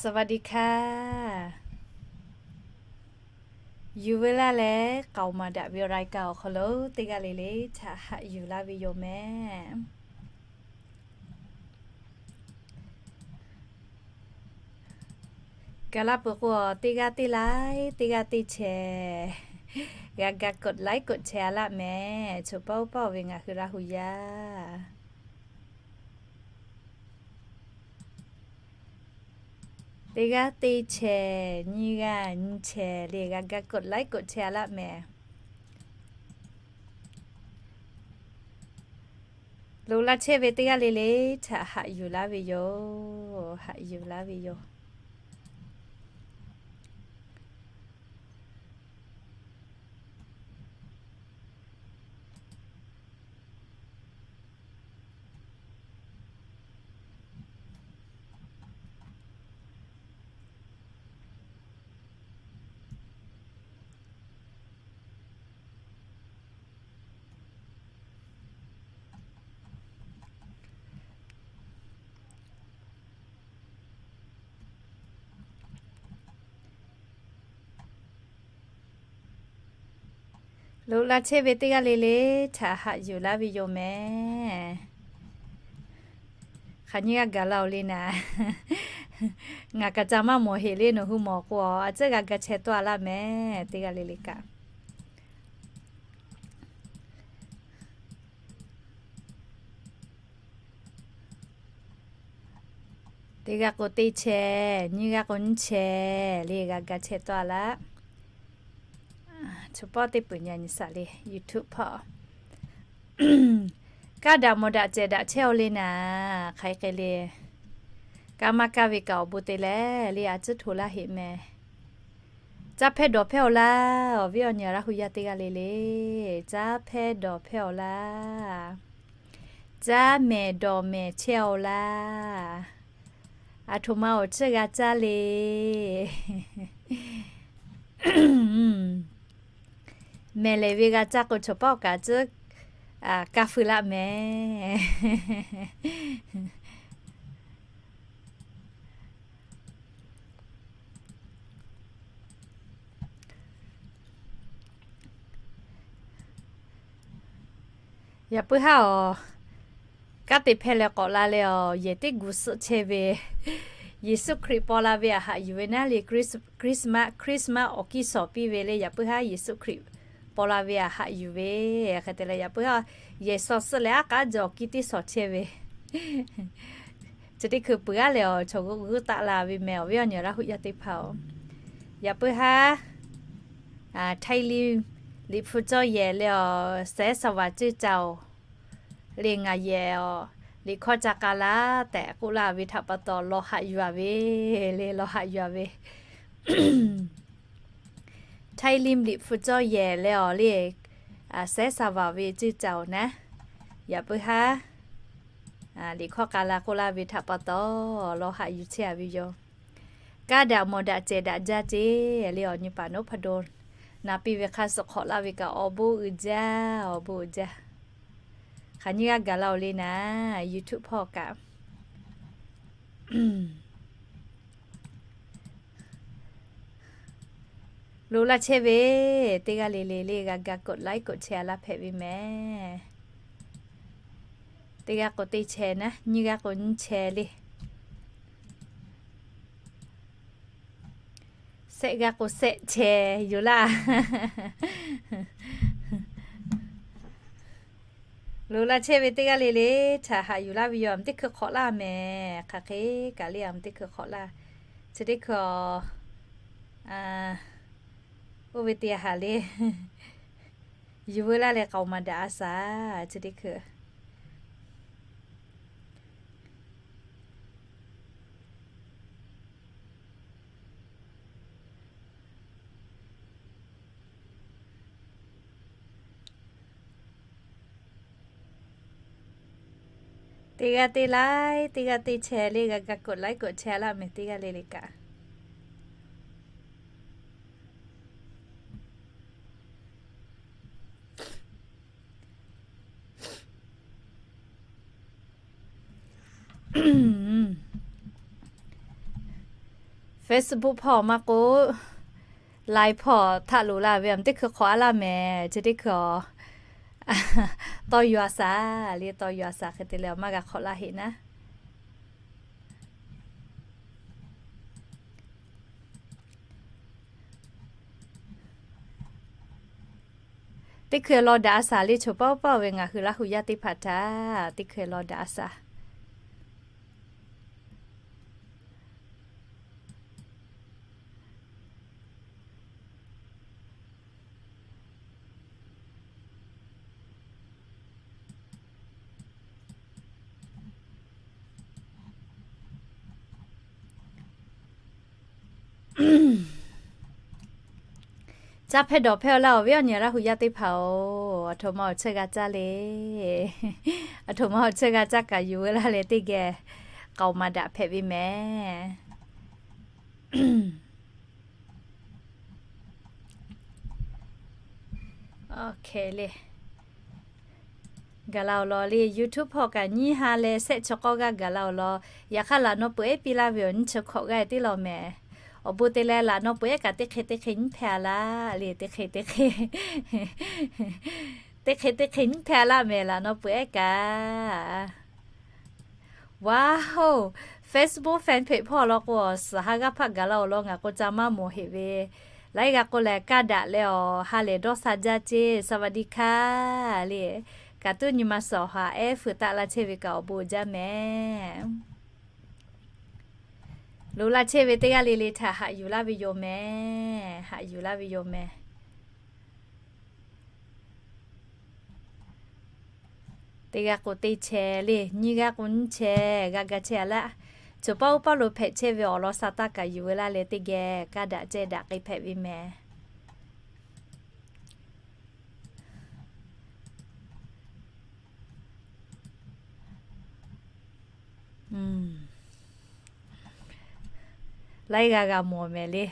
สวัสดีค่ะ Yuˬ veu laˇ leh k'aoˍ maˍ daꞈ ve รายการ awˬ hk'aw lo teˇ g'aˇ le le htaꞈ haꞈ yuˬ laˇ ve yoˬ mehˍ. Gaˬ la peuˬ k'o, teˇ g'aˇ teˇ like, teˇ g'aˇ teˇ share, g'a ga กด like กด share a laˇ mehˍ. Choˬ paˇ oˇ paˇ oˬ ve ngaˬ hui Laˇ hu yaˇ. Teˇ g'aˇ teˇ share, nyiˇ g'aˇ nyiˇ share le g'a ga กด like กด share a laˇ mehˍ. Loꞈ la chehˇ ve teˇ g'aˇ le le htaꞈ haꞈ yuˬ laˇ ve yoˬ. Haꞈ yuˬ laˇ ve yoˬ. Loꞈ la chehˇ ve teˇ g'aˇ le le htaꞈ haꞈ yuˬ laˇ ve yoˬ mehˍ. Hk'aˬ nyiˇ g'aˇ gaˬ la oˬ le naˍ. Ngaˬ kaꞈ ca maˇ mawˬ heꞈ le, nawˬ hui mawˬ k'o a tcuhˉ g'a ga chehˇ tawˆ a laˇ mehˍ, teˇ g'aˇ le le kaꞈ. Teˇ g'aˇ k'o teˇ share, nyiˇ g'aˇ k'o nyiˇ share le g'a ga chehˇ tawˆ a laˇ. Choˬ paˇ teˇ peuˬ nyi nyi shaˍ le YouTube hpawˇ. Kaˇ daꞈ mawˬ daꞈ cehˬ daꞈ chehˇ oˬ le naˍ, hk'aˬ hk'e le. Kaˇ maˇ kaˇ ve kaꞈ awˬ bon te leh le a tcuhˉ hto laˇ heꞈ mehˍ. Caˇ hpehˇ dawˬ hpehˇ oˬ laˇ, awˬ viˉ awˬ nyi Laˇ hu yaˇ teˇ g'aˇ le le. Caˇ hpehˇ dawˬ hpehˇ oˬ laˇ. Caˇ mehˍ dawˬ mehˍ chehˇ oˬ laˇ. Aˬ htoꞈ ma awˬ tcuhˇ g'a caˇ le. Mehˍ lehˍ ve g'a caˇ k'o, choˬ paˇ awˬ kaꞈ tcuhˉ kaˇ feu laˇ mehˍ. Yaꞈ puiˉ haˉ awˬ, kanˉ te hpehˇ leh k'awꞈ la leh awˬ, yehˬ teˇ gu suhˆ chehˇ ve, Yeˍsuˆ Hkriꞈ paw la ve a haꞈ yuˬ ve naˉ le, Christmas, Christmas awˬ kiˇ shawˍ piˇ ve le, yaꞈ puiˉ haˉ Yeˍsuˆ Hkriꞈ paw la ve a haꞈ yuˬ ve, hk'e te leh yaꞈ puiˉ haˉ yehˬ shawˍ suhˆ leh aˉ k'aˉ jaw kiˇ teˇ shawˍ chehˇ ve, chi teˇ hkui puiˬ aˉ leh awˬ chaw g'uˇ g'uˇ taˆ la ve mehˍ, awˬ viˉ awˬ nyi Laˇ hu yaˇ teˇ hpaˍ-oˬ. Yaꞈ puiˉ haˉ Htaiˇ liˇ liꞈ hpu cawˇ yehˬ leh awˬ, Sehˉ Saˍ Vaˍ Cuˇ Caoˬ le ngaˬ yehˬ awˬ, liꞈ hkawˇ ca k'a laˇ tehꞈ k'oˆ laˇ ve htaꞈ pa taw, lawˬ haꞈ yuˬ a ve le, lawˬ haꞈ yuˬ a ve. Htaiˇ liˇ liꞈ hpu cawˇ yehˬ leh awˬ le, Sehˉ Saˍ Vaˍ ve Cuˇ Caoˬ naˉ, yaꞈ puiˉ haˉ liꞈ hkawˇ k'a la k'oˆ laˇ ve htaꞈ pa taw, lawˬ haꞈ yuˬ chehˇ a ve yoˬ. Kaˇ daꞈ mawˬ daꞈ cehˬ daꞈ jaˇ ceˇ le, awˬ nyi paˍ noˉ hpaˇ do na piˇ ve hk'a suh hk'awꞈ laˇ ve kaꞈ awˬ bon uiˍ jaˇ, awˬ bon uiˍ jaˇ. Hk'aˬ nyiˇ g'aˇ gaˬ la oˬ le naˍ, YouTube hpawˇ kaꞈ. Loꞈ la chehˇ ve teˇ g'aˇ le le le g'a ga กด like กด share a laˇ hpehꞈ ve mehˍ. Teˇ g'aˇ k'o teˇ share naˉ, nyiˇ g'aˇ k'o nyiˇ share le. Sehˆ g'aˇ k'o sehˆ share yoˬ laˇ. Loꞈ la chehˇ ve teˇ g'aˇ le le htaꞈ haꞈ yuˬ laˇ ve yoˬ. Aˬ teˇ hkui hk'awꞈ laˇ mehˍ, hk'aˬ hk'e kaꞈ le aˬ teˇ hkui hk'awꞈ laˇ. Chi teˇ hkui oˇ ve te haˍ le. Yuˬ veu laˇ leh k'aoˍ maˍ daꞈ a shaˍ, chi teˇ hkui. Teˇ g'aˇ teˇ like, teˇ g'aˇ teˇ share le g'a ga กด like กด share laˇ mehˍ, teˇ g'aˇ le le kaꞈ. Facebook hpawˇ maˇ k'oˆ, Line hpawˇ htaꞈ loꞈ la ve a, teˇ hkui hk'awꞈ a laˇ mehˍ. Chi teˇ hkui a, tawˇ yaw a shaˍ le, tawˇ yaw a shaˍ hk'e te leh maˇ g'a hk'awꞈ laˇ heˆ naˉ. Teˇ hkui law daꞈ a shaˍ le, choˬ paˇ paˇ ve ngaˬ hui Laˇ hu yaˇ teˇ hpaˍ htaꞈ teˇ hkui law daꞈ a shaˍ. Caˇ hpehˇ dawˬ hpehˇ aw laˇ, awˬ viˉ awˬ nyi Laˇ hu yaˇ teˇ hpaˍ-oˬ, aˬ htoꞈ ma awˬ chawˇ g'a caˇ le. Aˬ htoꞈ ma awˬ chawˇ g'a caˇ kaꞈ yuˬ veu laˇ leh teˇ geh k'aoˍ maˍ daꞈ hpehꞈ ve mehˍ. Oˇ hk'e le. Gaˬ la awˬ lawn le, YouTube hpawˇ kaꞈ nyiˇ ha leh shehˆ chi k'awˇ g'aˇ gaˬ la awˬ lawn. Yaꞈ hk'aˇ laꞈ naw peuˬ ehˉ piˇ laˇ ve awˬ nyiˇ chi hkawꞈ g'aˇ teˇ law mehˍ. Awˬ bon te leh laꞈ naw peuˬ ehˉ kaꞈ teˇ hk'e teˇ hk'e nyiˇ hpehˇ a laˇ le, teˇ hk'e teˇ hk'e, teˇ hk'e teˇ hk'e nyiˇ hpehˇ a laˇ mehˍ, laꞈ naw peuˬ ehˉ kaꞈ. Wow, Facebook fan page hpawˇ law k'o, suhˍ ha g'aˇ hpaˆ gaˬ la awˬ lawn ngaˬ k'o ca maˇ mawˬ heˆ ve. Laiˉ g'aˇ k'o lehˬ, kaˇ daꞈ leh awˬ ha lehˬ dawˇ sha jaˇ ceˇ, สวัสดีค่ะ le. Kaꞈ tuˉ nyi ma suhˍ awˬ ha ehˉ fuiˍ taˆ laˇ chehˇ ve kaꞈ awˬ bon jaˇ mehˍ. Loꞈ la chehˇ ve teˇ g'aˇ le le htaꞈ haꞈ yuˬ laˇ ve yoˬ mehˍ. Haꞈ yuˬ laˇ ve yoˬ mehˍ. Teˇ g'aˇ k'o teˇ chehˇ le, nyiˇ g'aˇ k'o nyiˇ chehˇ g'a ga chehˇ a laˇ. Choˬ paˇ oˇ paˇ lo hpehꞈ chehˇ ve awˬ lawn sha taˇ kaꞈ yuˬ veu laˇ leh teˇ geh kaˇ daꞈ ceh daꞈ k'ai hpehꞈ ve mehˍ. Laiˉ g'a g'a mawˬ mehˍ le.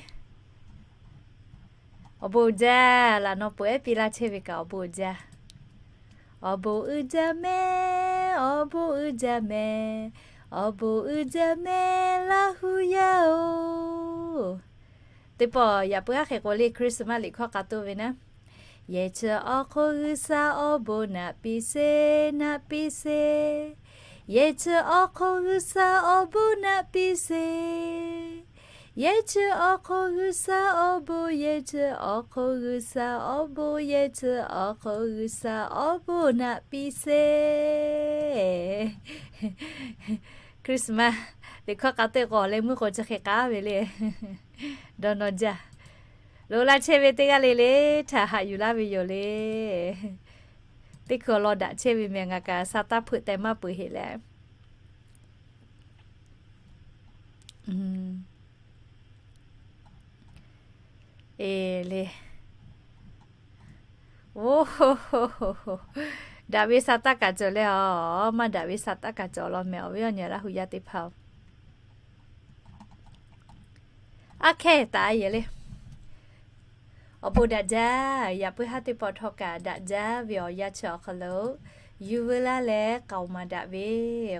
Awˬ bon uiˍ jaˇ, laꞈ naw peuˬ ehˉ piˇ laˇ chehˇ ve kaꞈ awˬ bon uiˍ jaˇ. Awˬ bon uiˍ jaˇ mehˍ, awˬ bon uiˍ jaˇ mehˍ, awˬ bon uiˍ jaˇ mehˍ Laˇ hu yaˇ-oˬ. Teˇ pawˆ yaꞈ puiˉ haˉ hk'e k'o le, Christmas liꞈ hkawˇ k'a toˆ ve naˉ, Yehˬ chi awˬ hk'oˆ G'uiˬsha awˬ bon naꞈ piˇ sheˍ, naꞈ piˇ sheˍ. Yehˬ chi awˬ hk'oˆ G'uiˬsha awˬ bon naꞈ piˇ sheˍ. Yehˬ chi awˬ hk'oˆ G'uiˬsha awˬ bon, yehˬ chi awˬ hk'oˆ G'uiˬsha awˬ bon, yehˬ chi awˬ hk'oˆ G'uiˬsha awˬ bon naꞈ piˇ sheˍ. Christmas liꞈ hkawˇ k'a teˇ k'awꞈ leh meuˇ k'o chi hk'e k'aˉ ve le. Dawˇ nawˇ jaˇ. Loꞈ la chehˇ ve teˇ g'aˇ le le htaꞈ haꞈ yuˬ laˇ ve yoˬ le. Teˇ hkui awˬ lawn daꞈ chehˇ ve mehˍ, ngaˬ kaꞈ sha taˇ hpeuꞈ teh maˇ peuˬ heˆ leh. E le. Oˇ, daꞈ ve sha taˇ kaꞈ cawˬ leh a, maˇ daꞈ ve sha taˇ kaꞈ cawˬ law mehˍ, awˬ viˉ awˬ nyi Laˇ hu yaˇ teˇ hpaˍ-oˬ. Aˉ hkehˇ taˍ yehˬ le. Awˬ bon daꞈ jaˇ. Yaꞈ puiˉ haˉ teˇ pawˆ htawˇ kaꞈ daꞈ jaˇ ve awˬ yanˇ chi awˬ hk'aw lo yuˬ veu laˇ leh k'aoˍ maˍ daꞈ ve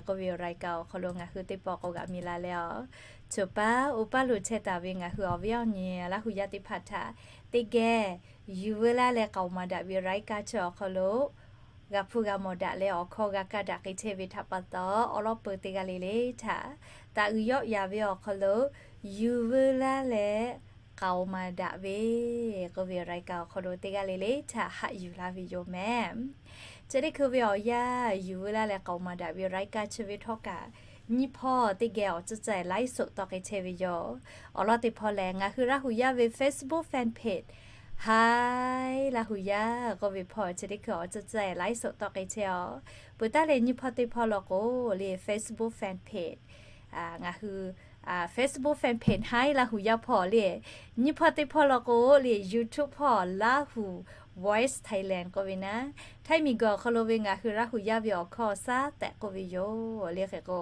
k'oˆ ve awˬ รายการ awˬ hk'aw lo ngaˬ hui teˇ pawˆ k'awꞈ g'a mi la leh a, choˬ paˇ oˇ paˇ lo chehˇ taˍ ve ngaˬ hui awˬ viˉ awˬ nyi Laˇ hu yaˇ teˇ hpaˍ htaꞈ teˇ geh yuˬ veu laˇ leh k'aoˍ maˍ daꞈ ve รายการ chi awˬ hk'aw lo g'a hpuˇ g'a mawˬ daꞈ leh awˬ hkawˇ g'a kaˇ daꞈ k'ai chehˇ ve htaꞈ pa taw, awˬ lawn peu teˇ g'aˇ le le htaꞈ taꞈ uiˍ yawˆ ya ve awˬ hk'aw lo yuˬ veu laˇ leh k'aoˍ maˍ daꞈ ve k'oˆ ve awˬ รายการ awˬ hk'aw lo teˇ g'aˇ le le htaꞈ haꞈ yuˬ laˇ ve yoˬ mehˍ. Chi teˇ hkui ve awˬ yanˇ yuˬ veu laˇ leh k'aoˍ maˍ daꞈ ve รายการ chi ve htawˇ kaꞈ nyiˇ hpawˇ teˇ geh awˬ tcuhˇ ceh ไลฟ์สด tawˆ k'ai chehˇ ve yoˬ. Awˬ lawn teˇ hpawˇ lehˬ, ngaˬ hui Laˇ hu yaˇ ve Facebook fan page Hi Laˇ hu yaˇ k'oˆ ve hpawˇ chi teˇ hkui awˬ tcuhˇ ceh ไลฟ์สด tawˆ k'ai chehˇ a. Peuˬ taˉ leh nyiˇ hpawˇ teˇ hpawˇ law k'o le Facebook fan page, ngaˬ hui Facebook fan page Hi Laˇ hu yaˇ hpawˇ le, nyiˇ hpawˇ teˇ hpawˇ law k'o le YouTube hpawˇ Laˇ hu Voice Thailand k'oˆ ve naˉ, Htaiˇ miˬguiˬ awˬ hk'aw lo ve ngaˬ hui Laˇ hu yaˇ ve awˬ hkawˇ shaˉ tehꞈ k'oˆ ve yoˬ le. Hk'e k'o,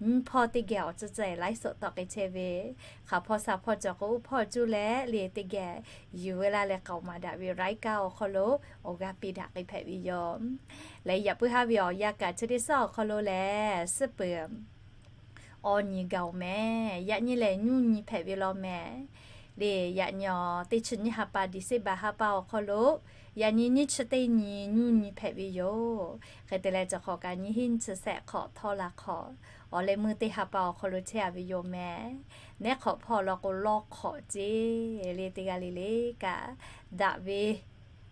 nyiˇ hpawˇ teˇ geh awˬ tcuhˇ ceh ไลฟ์สด tawˆ k'ai chehˇ ve, hk'aˬ hpawˇ sha hpawˇ cawˬ k'o uˉ hpawˇ cuˇ leh le teˇ geh yuˬ veu laˇ leh k'aoˍ maˍ daꞈ ve รายการ awˬ hk'aw lo awˬ g'aˇ piˇ daꞈ k'ai hpehꞈ ve yoˬ. Leh yaꞈ puiˉ haˉ ve awˬ yanˇ kaꞈ chi teˇ shaˉ awˬ hk'aw lo lehˬ, suhˉ peuˬ awˬ nyi gaˬ-oˬ mehˍ. Yaꞈ nyi lehˬ, nyuˇ nyi hpehꞈ ve law mehˍ. Le, yaꞈ nyi awˬ teˇ chi nyiˇ ha pa December ha pa awˬ hk'aw lo, yaꞈ nyi nyiˇ chi teˇ nyi nyuˇ nyi hpehꞈ ve yoˬ. Hk'e te leh, cawˬ hk'awꞈ kaꞈ nyiˇ hinˉ chi shehˆ hk'awꞈ htawˇ la hk'awꞈ, awˬ leh meuˇ teˇ ha pa awˬ hk'aw lo chehˇ a ve yoˬ mehˍ. Nehˉ hk'awꞈ hpawˇ law k'o, lawˇ hk'awꞈ ceˇ le, teˇ g'aˇ le le kaꞈ daꞈ ve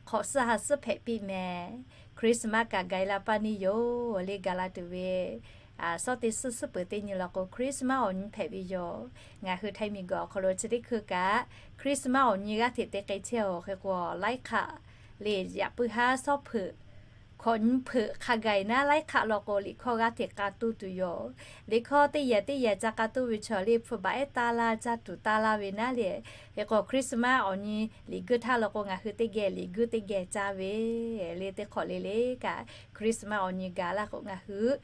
hk'awꞈ suhˉ ha suhˉ hpehꞈ piˇ mehˍ. Christmas kaꞈ gaˬ la paˇ neˇ yoˬ le. Gaˬ la tuˬ ve shawˉ teˇ suhˉ suhˉ peuˬ teˇ nyi law k'o, Christmas awˬ nyi hpehꞈ ve yoˬ. Ngaˬ hui Htaiˇ miˬguiˬ awˬ hk'aw lo chi teˇ hkui kaꞈ Christmas awˬ nyi g'aˇ hteꞈ te k'ai chehˇ-oˬ. Hk'e k'o, laiˉ hk'aˆ le, yaꞈ puiˉ haˉ shawˉ hpeuꞈ hkawꞈ nyi hpeuꞈ hk'a gaˬ naˉ, laiˉ hk'aˆ law k'o, liꞈ hkawˇ g'aˇ hteꞈ k'a tuˇ tuˬ yoˬ. Liꞈ hkawˇ teˇ yehˬ teˇ yehˬ ca k'a tuˇ ve chaw le, hpu baꞈ ehˉ taˇ laˇ, caˇ tuˬ taˇ laˇ ve naˉ le. Hk'e k'o, Christmas awˬ nyi liꞈ guiˇ htaˇ law k'o, ngaˬ hui teˇ geh liꞈ guiˇ teˇ geh caˇ ve le. Teˇ hk'awꞈ le le kaꞈ Christmas awˬ nyi gaˬ la k'o, ngaˬ hui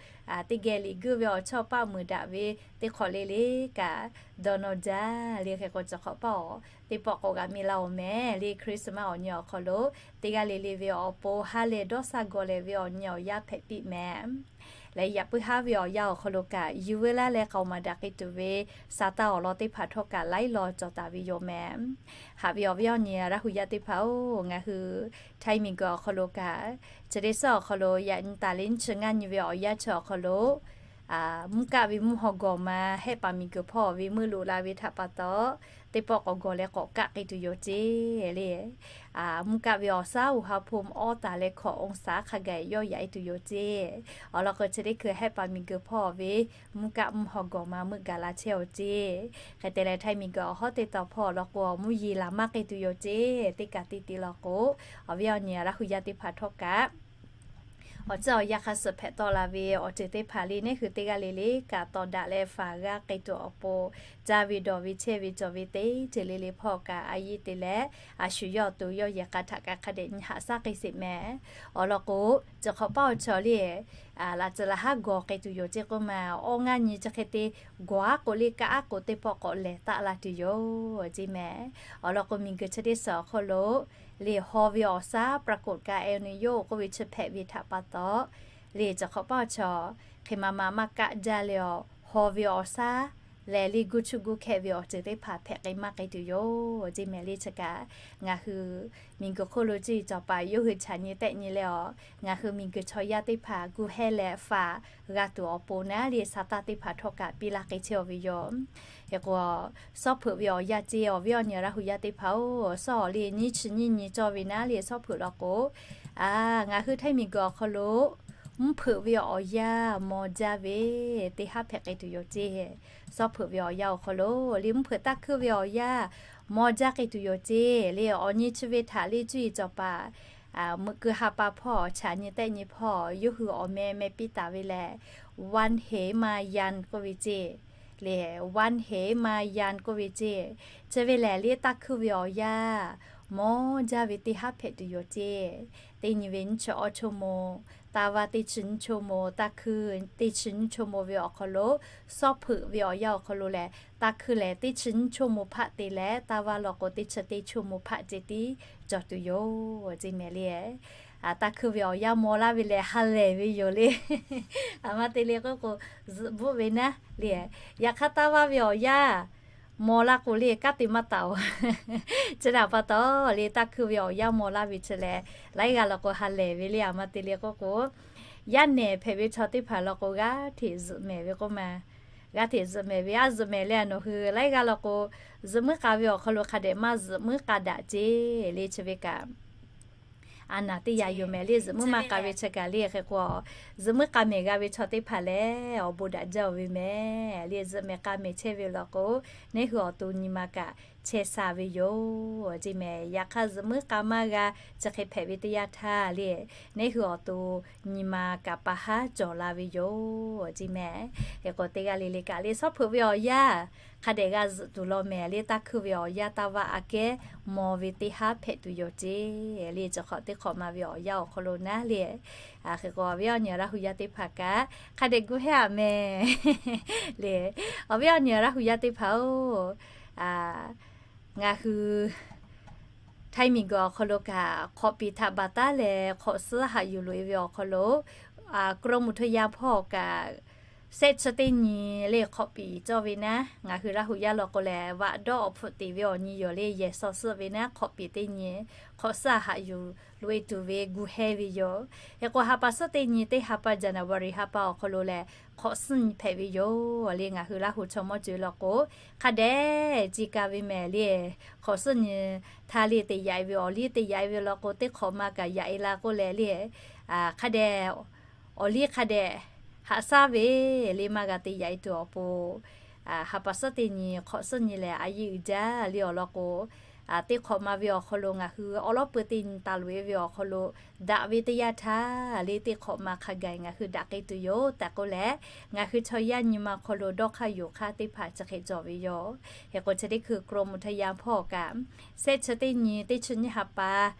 teˇ geh liꞈ guiˇ ve awˬ chawˇ paˆ meuˍ daꞈ ve teˇ hk'awꞈ le le kaꞈ dawˇ nawˇ jaˇ le. Hk'e k'o, cawˬ hk'awꞈ paˇ-oˬ, teˇ pawˆ k'awꞈ g'a mi la-oˬ mehˍ le. Christmas awˬ nyi awˬ hk'aw lo teˇ g'aˇ le le ve awˬ pon ha lehˬ dawˇ shaˉ gawˬ lehˬ ve awˬ nyi awˬ yanˇ hpehꞈ piˇ mehˍ. Leh yaꞈ puiˉ haˉ ve awˬ yanˇ awˬ hk'aw lo kaꞈ, yuˬ veu laˇ leh k'aoˍ maˍ daꞈ k'ai tuˬ ve Saˍtanˍ awˬ lawn teˇ hpaˍ htawˇ kaꞈ laiˉ law cawˬ taˍ ve yoˬ mehˍ. Haꞈ ve awˬ viˉ awˬ nyi Laˇ hu yaˇ teˇ hpaˍ-oˬ, ngaˬ hui Htaiˇ miˬguiˬ awˬ hk'aw lo kaꞈ, chi teˇ suhˉ awˬ hk'aw lo yaꞈ nyi taˍ leh nyiˇ chi ngaˇ nyi ve awˬ yanˇ chi awˬ hk'aw lo mvuhˇ kaˆ ve mvuhˇ haw gawˬ ma Hehˆ paˍ miˬguiˬ hpawˇ ve meuˇ loꞈ la ve htaꞈ pa taw, teˇ pawˆ k'awꞈ gawˬ leh k'awꞈ kaˆ k'ai tuˬ yoˬ ceˇ le. Mvuhˇ kaˆ ve awˬ shaˉ uˬ ha hpu awˇ taˍ leh hkawꞈ องศา hk'a gaˬ yawˇ yaꞈ-e tuˬ yoˬ ceˇ. Awˬ lawn k'o, chi teˇ hkui Hehˆ paˍ miˬguiˬ hpawˇ ve mvuhˇ kaˆ mvuhˇ haw gawˬ ma meuˆ gaˬ la chehˇ-oˬ ceˇ. Hk'e te leh, Htaiˇ miˬguiˬ awˬ hawˉ teˇ tawn hpawˇ awˬ lawn k'o, awˬ mvuhˇ yeˬ laˬ maˇ k'ai tuˬ yoˬ ceˇ. Teˇ kaꞈ teˇ te law k'o, awˬ viˉ awˬ nyi Laˇ hu yaˇ teˇ hpaˍ htawˇ kaꞈ awˬ tcuhˇ awˬ yanˇ hk'a suhˍ hpehꞈ tawˆ la ve awˬ ceuˬ teˇ hpaˍ le, neˇ hui teˇ g'aˇ le le kaꞈ tawˍ daꞈ leh faˍ g'a k'ai tuˬ awˬ pon, caˇ ve dawˬ ve chehˇ ve cawˬ ve teˇ ceuˬ le le hpawˇ kaꞈ a yiˇ te leh, a shu yawˇ awˬ to yawˇ yehˬ k'a htaꞈ kaꞈ hk'a dehꞈ nyi haꞈ shaˉ k'ai sheˍ mehˍ. Awˬ lawn k'o, cawˬ hk'awꞈ paˇ awˬ chaw le, laꞈ tcuh laꞈ haˉ gawˬ k'ai tuˬ yoˬ ceˇ k'oˆ ma, awˇ ngaˇ nyi chi hk'e te gawˬ aˉ k'o le, kaˆ aˉ k'o teˇ pawˆ k'awꞈ lehˬ taˆ la tuˬ yoˬ ceˇ mehˍ. Awˬ lawn k'o, miˬguiˬ chi teˇ suhˍ awˬ hk'aw lo le haw ve awˬ shaˉ ปรากฏการณ์เอลนีโญ k'oˆ ve chi hpehꞈ ve htaꞈ pa taw, le cawˬ hk'awꞈ paˇ awˬ chaw hk'e ma ma maˇ kaˆ jaˇ leh, haw ve awˬ shaˉ lehˬ le guˇ chuˇ guˇ hkehˇ ve awˬ ceuˬ teˇ hpaˍ hpehꞈ k'ai maˇ k'ai tuˬ yoˬ ceˇ mehˍ le. Chi kaꞈ ngaˬ hui miˬguiˬ hk'oˆ lo ceˇ cawˬ paˍ yawˇ hui chaꞈ nyi tehˆ nyi leh, ngaˬ hui miˬguiˬ chaw yaˇ teˇ hpaˍ gu hehˇ leh faˍ g'a tuˬ awˬ pon naˉ le, Saˍtanˍ teˇ hpaˍ htawˇ kaꞈ piˇ laˇ k'ai chehˇ-oˬ ve yoˬ. Hk'e k'o, shawˉ hpeuꞈ ve awˬ yanˇ ceˇ, awˬ viˉ awˬ nyi Laˇ hu yaˇ teˇ hpaˍ-oˬ, shawˉ awˬ le nyiˇ chi nyiˇ nyi cawˇ ve naˉ le shawˉ hpeuꞈ law k'o, ngaˬ hui Htaiˇ miˬguiˬ awˬ hk'aw lo mvuhˇ hpeuꞈ ve awˬ yanˇ maw jaˇ ve teˇ haˉ hpehꞈ k'ai tuˬ yoˬ ceˇ. Shawˉ hpeuꞈ ve awˬ yanˇ awˬ hk'aw lo le mvuhˇ hpeuꞈ taˇ hkuiˇ ve awˬ yanˇ maw jaˇ k'ai tuˬ yoˬ ceˇ. Le awˬ nyi chi ve htaꞈ le cuˇ yiˍ cawˬ paˍ meuꞈ keu ha pa hpawˇ chaꞈ nyi tehˆ nyi hpawˇ yawˇ hui awˬ meh meh piˇ taˍ ve lehˬ, วันเหมายัน k'oˆ ve ceˇ. Le วันเหมายัน k'oˆ ve ceˇ. Chi ve lehˬ le taˇ hkuiˇ ve awˬ yanˇ maw jaˇ ve teˇ haˉ hpehꞈ tuˬ yoˬ ceˇ. Teˇ nyi ve nyiˇ chi awˇ ชั่วโมง, taˇ vaˇ teˇ chi nyiˇ ชั่วโมง, taˇ hkuiˇ teˇ chi nyiˇ ชั่วโมง ve awˬ hk'aw lo shawˉ hpeuꞈ ve awˬ yanˇ awˬ hk'aw lo lehˬ, taˇ hkuiˇ lehˬ teˇ chi nyiˇ ชั่วโมง hpaˆ te leh, taˇ vaˇ law k'o teˇ chi teˇ ชั่วโมง hpaˆ ceh tiˉ cawˬ tuˬ yoˬ ceˇ mehˍ le. Taˇ hkuiˇ ve awˬ yanˇ maw laˇ ve lehˬ ha lehˬ ve yoˬ le. Aˬ ma te le k'oˆ k'o, zuhꞈ bvuhˆ ve naˉ le. Yaꞈ hk'aˇ taˇ vaˇ ve awˬ yanˇ maw laˇ k'o le kanˉ te maˇ taˍ-oˬ. Chi htaꞈ pa taw le taˇ hkuiˇ ve awˬ yanˇ maw laˇ ve chi lehˬ, laiˉ g'aˇ law k'o ha lehˬ ve le. Aˬ ma te le k'oˆ k'o, yaˇ nehˬ hpehꞈ ve chaw teˇ hpaˍ law k'o g'aˇ hteꞈ zuhꞈ mehˍ ve k'oˆ ma. G'aˇ hteꞈ zuhꞈ mehˍ ve, a zuhꞈ mehˍ le a nawˬ hui laiˉ g'aˇ law k'o, zuhꞈ muiˉ k'a ve awˬ hk'aw lo hk'a dehꞈ maˇ zuhꞈ muiˉ k'a daꞈ ceˇ le. Chi ve kaꞈ a naˬ teˇ yaꞈ yoˬ mehˍ le. Zuhꞈ muiˉ maˇ k'a ve chi kaꞈ le hk'e k'o, zuhꞈ muiˉ k'a mehˍ g'a ve chaw teˇ hpaˍ lehˬ awˬ bon daꞈ jaˇ-oˬ ve mehˍ le. Zuhꞈ mehˍ k'a mehˍ chehˇ ve law k'o, neˇ hui awˬ to nyi ma kaꞈ chehˇ sha ve yoˬ ceˇ mehˍ. Yaꞈ hk'aˇ zuhꞈ muiˉ k'a maˇ g'a chi hk'e hpehꞈ ve teˇ yanˇ htaˇ le, neˇ hui awˬ to nyi ma kaꞈ pa haˉ cawˬ la ve yoˬ ceˇ mehˍ. Hk'e k'o teˇ g'aˇ le le kaꞈ le shawˉ hpeuꞈ ve awˬ yanˇ hk'a dehꞈ g'a zuhꞈ tuˬ law mehˍ le. Taˇ hkuiˇ ve awˬ yanˇ taˇ vaˇ aꞈ kehˉ maw ve teˇ haˉ hpehꞈ tuˬ yoˬ ceˇ le. Cawˬ hk'awꞈ teˇ hk'awꞈ ma ve awˬ yanˇ awˬ hk'aw lo naˉ le, hk'e k'o awˬ viˉ awˬ nyi Laˇ hu yaˇ teˇ hpaˍ kaꞈ hk'a dehꞈ gu hehˇ-aꞈ mehˍ le. Awˬ viˉ awˬ nyi Laˇ hu yaˇ teˇ hpaˍ-oˬ, ngaˬ hui Htaiˇ miˬguiˬ awˬ hk'aw lo kaꞈ hk'awꞈ piˍ htaꞈ baˬ taˉ leh hk'awꞈ suhˉ haꞈ yuˬ loꞈ-e ve awˬ hk'aw lo, กรมอุทยาน hpawˇ kaꞈ Shehˆ chi teˇ nyi le hk'awꞈ piˍ cawˇ ve naˉ, ngaˬ hui Laˇ huˍ yaˇ law k'o lehˬ, vaꞈ dawˇ awˬ hpfuhˆ teꞈ ve awˬ nyi yoˬ le, yehˬ shaw suhˆ ve naˉ hk'awꞈ piˍ teˇ nyi, hk'awꞈ suhˆ haꞈ yuˬ loꞈ-e tuˬ ve gu heh ve yoˬ. Hk'e k'o, ha pa suhˉ teˇ nyi teˇ ha pa January ha pa awˬ hk'aw lo lehˬ, hk'awꞈ suhˉ nyi hpehꞈ ve yoˬ le. Ngaˬ hui Laˇ huˍ chaw mawˇ ceuˬ law k'o, hk'a dehꞈ ci ka ve mehˍ le. Hk'awꞈ suhˉ nyi htaˇ le te yaꞈ-e ve awˬ liˇ te yaꞈ-e ve law k'o, teˇ hk'awꞈ ma kaꞈ yaꞈ-e la k'oˆ leh le, hk'a dehꞈ awˬ liˇ hk'a dehꞈ haꞈ shaˉ ve le maˇ g'a te yaꞈ-e tuˬ awˬ pon, ha pa suhˉ teˇ nyi hk'awꞈ suhˉ nyi lehˬ a yiˇ uiˍ jaˇ le awˬ lawn k'o, teˇ hk'awꞈ ma ve awˬ hk'aw lo ngaˬ hui awˉ lawˉ peu teˇ nyi taˍ loꞈ-e ve awˬ hk'aw lo daꞈ ve teˇ yanˇ htaˇ le teˇ hk'awꞈ ma hk'a gaˬ ngaˬ hui daꞈ k'ai tuˬ yoˬ tehꞈ k'oˆ leh, ngaˬ hui chaw yaˇ nyi ma hk'aw lo dawˇ hk'aˇ yonˍ hk'aˇ teˇ hpaˍ chi hk'e cawˬ ve yoˬ. Hk'e k'o, chi teˇ hkui กรมอุทยาน hpawˇ kaꞈ, shehˆ chi teˇ nyi teˇ chi nyiˇ ha pa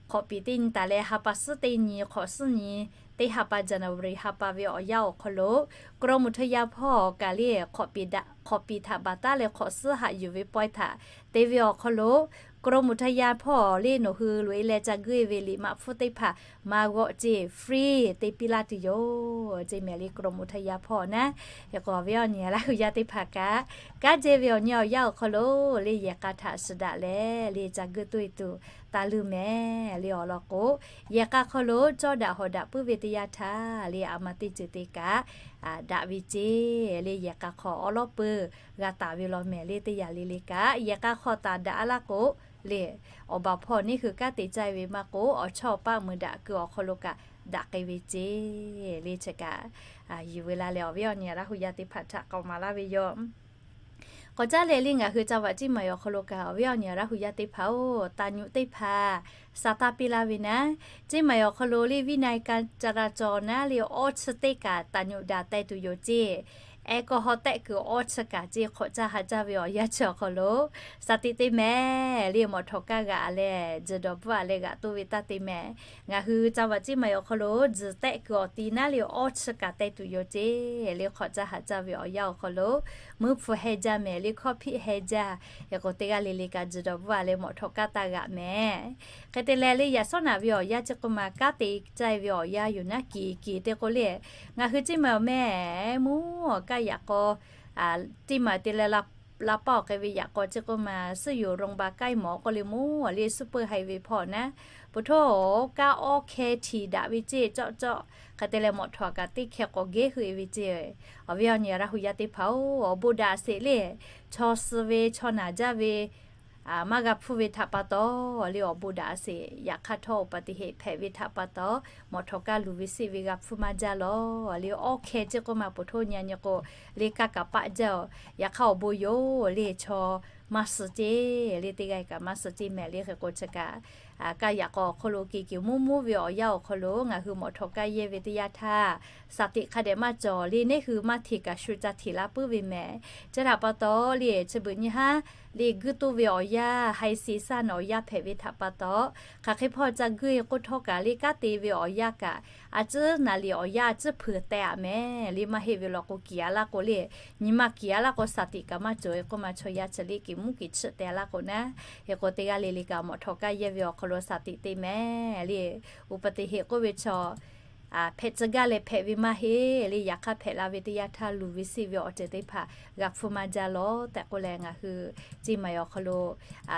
hk'awꞈ piˍ teˇ nyi taˍ leh, ha pa suhˉ teˇ nyi hk'awꞈ suhˉ nyi teˇ ha pa January ha pa ve awˬ yanˇ awˬ hk'aw lo กรมอุทยาน hpawˇ kaꞈ le hk'awꞈ piˍ daꞈ, hk'awꞈ piˍ htaꞈ baˬ taˉ leh hk'awꞈ suhˉ haꞈ yuˬ ve pawehˇ htaꞈ te ve awˬ hk'aw lo กรมอุทยาน hpawˇ le nawˬ hui loꞈ-e leh ca guˇ-e ve liꞈ maꞈ hpfuhˇ teˇ hpaˍ maˇ g'awˆ ceˇ free te piˇ laˇ tuˬ yoˬ ceˇ mehˍ le กรมอุทยาน hpawˇ naˉ. Hk'e k'o, awˬ viˉ awˬ nyi Laˇ huˍ yaˇ teˇ hpaˍ kaꞈ, kanˉ jehˇ ve awˬ nyi awˬ yanˇ awˬ hk'aw lo le yehˬ k'a htaꞈ shiˍ daꞈ leh le ca guˇ toˇ-e tuˬ taˇ luˬ mehˍ le awˬ lawn k'o, yehˬ k'a hk'aw lo cawˇ daꞈ hawˍ daꞈ puiˉ ve teˇ yanˇ htaˇ le a ma teˇ ceuˬ te kaꞈ daꞈ ve ceˇ le. Yehˬ k'a hk'aw awˉ lawˉ peu g'a taˍ ve law mehˍ le teˇ yanˇ le le kaꞈ, yehˬ k'a hk'aw taˍ daꞈ laˇ k'o le, awˬ baˬ hpawˇ neˇ hui kanˉ te caˇ ve maˇ k'o, awˬ chawˇ paˆ mui daꞈ keu awˬ hk'aw lo kaꞈ daꞈ k'ai ve ceˇ le chi kaꞈ, yuˬ ve la leh awˬ viˉ awˬ nyi Laˇ huˍ yaˇ teˇ hpaˍ htaꞈ k'awꞈ maˍ laˇ ve yoˬ. K'awꞈ caˉ leh le ngaˬ hui ca vaꞈ Ceˇ maiˍ awˬ hk'aw lo kaꞈ awˬ viˉ awˬ nyi Laˇ huˍ yaˇ teˇ hpaˍ-oˬ, taˍ nyuꞈ teˇ hpaˍ sa taˇ piˇ laˇ ve naˉ. Ceˇ maiˍ awˬ hk'aw lo le viˇ na-e ka ca la cawˬ naˉ le awˇ chi teˇ kaꞈ taˍ nyuꞈ daꞈ teh tuˬ yoˬ ceˇ. Air kawˇ hawˉ tehˆ kuiˬ awˇ chi kaꞈ ceˇ hk'awꞈ caˇ ha caˇ ve awˬ yanˇ chi awˬ hk'aw lo, saˍ tiꞈ te mehˍ le mawꞈ htawꞈ kaˇ g'aꞈ leh, tzuhˬ dawˬ bvuhˆ-a leh g'aꞈ toˇ ve taˇ te mehˍ. Ngaˬ hui ca vaꞈ Ceˇ maiˍ awˬ hk'aw lo tzuhˬ tehˆ kuiˬ awˬ ti naˉ le awˇ chi kaꞈ teh tuˬ yoˬ ceˇ le hk'awꞈ caˇ ha caˇ ve awˬ yanˇ awˬ hk'aw lo, meuˇ hpu heh jaˇ mehˍ le hkawˇ hpiˆ heh jaˇ. Hk'e k'o, teˇ g'aˇ le le kaꞈ tzuhˬ dawˬ bvuhˆ-a leh mawꞈ htawꞈ kaˇ taˇ g'aꞈ mehˍ. Hk'e te leh le yaꞈ shawˉ naꞈ ve awˬ yanˇ chi k'oˆ ma kanˉ te caˇ ve awˬ yanˇ yoˬ naˉ kiˬ kiˬ te k'o le, ngaˬ hui Ceˇ maiˍ awˬ mehˍ mvuhˇ awˬ kaˇ yaꞈ k'aw, Ceˇ maiˍ te leh la paˇ awˬ k'ai ve yaꞈ k'aw chi k'oˆ ma suhˉ yoˬ โรงพยาบาลใกล้หมอ k'oˆ le mvuhˇ awˬ le ซูเปอร์ไฮเวย์ hpawˇ naˉ, po htaˇ awˬ kaˇ awˇ hkeh htiꞈ daꞈ ve ceˇ cawˆ cawˆ. Hk'e te leh mawꞈ htawꞈ kaꞈ teˇ hkeh k'awꞈ gehˉ hui-e ve ceˇ. Awˬ viˉ awˬ nyi Laˇ huˍ yaˇ teˇ hpaˍ-oˬ, awˬ bon daꞈ sheˍ le, chaw suh ve chaw naˬ jaˇ ve maˇ g'a hpfuhˇ ve htaꞈ pa taw le awˬ bon daꞈ sheˍ. Yaꞈ hk'aˇ htawˇ อุบัติเหตุ hpehꞈ ve htaꞈ pa taw, mawꞈ htawꞈ kaˇ luˬ ve seˆ ve g'a hpfuhˇ maˇ jaˇ lawˬ le. Awˇ hkeh chi k'oˆ ma po htaˇ nyi nyi k'o le kaˇ kaꞈ paˆ jaˇ-oˬ. Yaꞈ hk'aˇ awˬ bon yoˬ le chaw maˇ suh ceˇ le teˇ g'aˇ kaꞈ maˇ suh ceˇ mehˍ le. Hk'e k'o chi kaꞈ, kaˇ yaꞈ k'aw awˬ hk'aw lo kiˬ kiˬ mvuhˇ mvuhˇ ve awˬ yanˇ awˬ hk'aw lo ngaˬ hui mawꞈ htawꞈ kaˇ yehˇ ve teˇ yanˇ htaˇ, saˍ tiꞈ hk'a dehꞈ maˇ cawˬ le neˇ hui maˇ hteꞈ kaꞈ shu ca hteꞈ la puiˉ ve mehˍ. Chi htaꞈ pa taw le chi beuꞈ nyi haˉ le guiˇ toˇ ve awˬ yanˇ ไฮซีซั่น awˬ yanˇ hpehꞈ ve htaꞈ pa taw, hk'aˬ hk'e hpawˇ ca guiˇ-e k'oˆ htawˇ kaꞈ le kanˉ te ve awˬ yanˇ kaꞈ a ciˉ naˍ liˍ awˬ yanˇ a ciˉ hpeuꞈ teh-a mehˍ le. Maˇ heˆ ve law k'o kiˬ-a laˇ k'o le, nyi ma kiˬ-a laˇ k'o saˍ tiꞈ kaꞈ maˇ cawˬ-e k'oˆ ma chaw yaˇ chi le kiˬ mvuhˇ kiˬ chiˆ teh laˇ k'o naˉ. Hk'e k'o teˇ g'aˇ le le kaꞈ mawꞈ htawꞈ kaˇ yehˇ ve awˬ hk'aw lo saˍ tiꞈ te mehˍ le อุบัติเหตุ k'oˆ ve chaw hpehꞈ tcuh gaˇ leh hpehꞈ ve maˇ heˆ le. Yaꞈ hk'aˇ hpehꞈ la ve teˇ yanˇ htaˇ luˬ ve seˆ ve awˬ ceuˬ teˇ hpaˍ g'a hpfuhˇ maˇ jaˇ lawˬ tehꞈ k'oˆ leh ngaˬ hui Ceˇ maiˍ awˬ hk'aw lo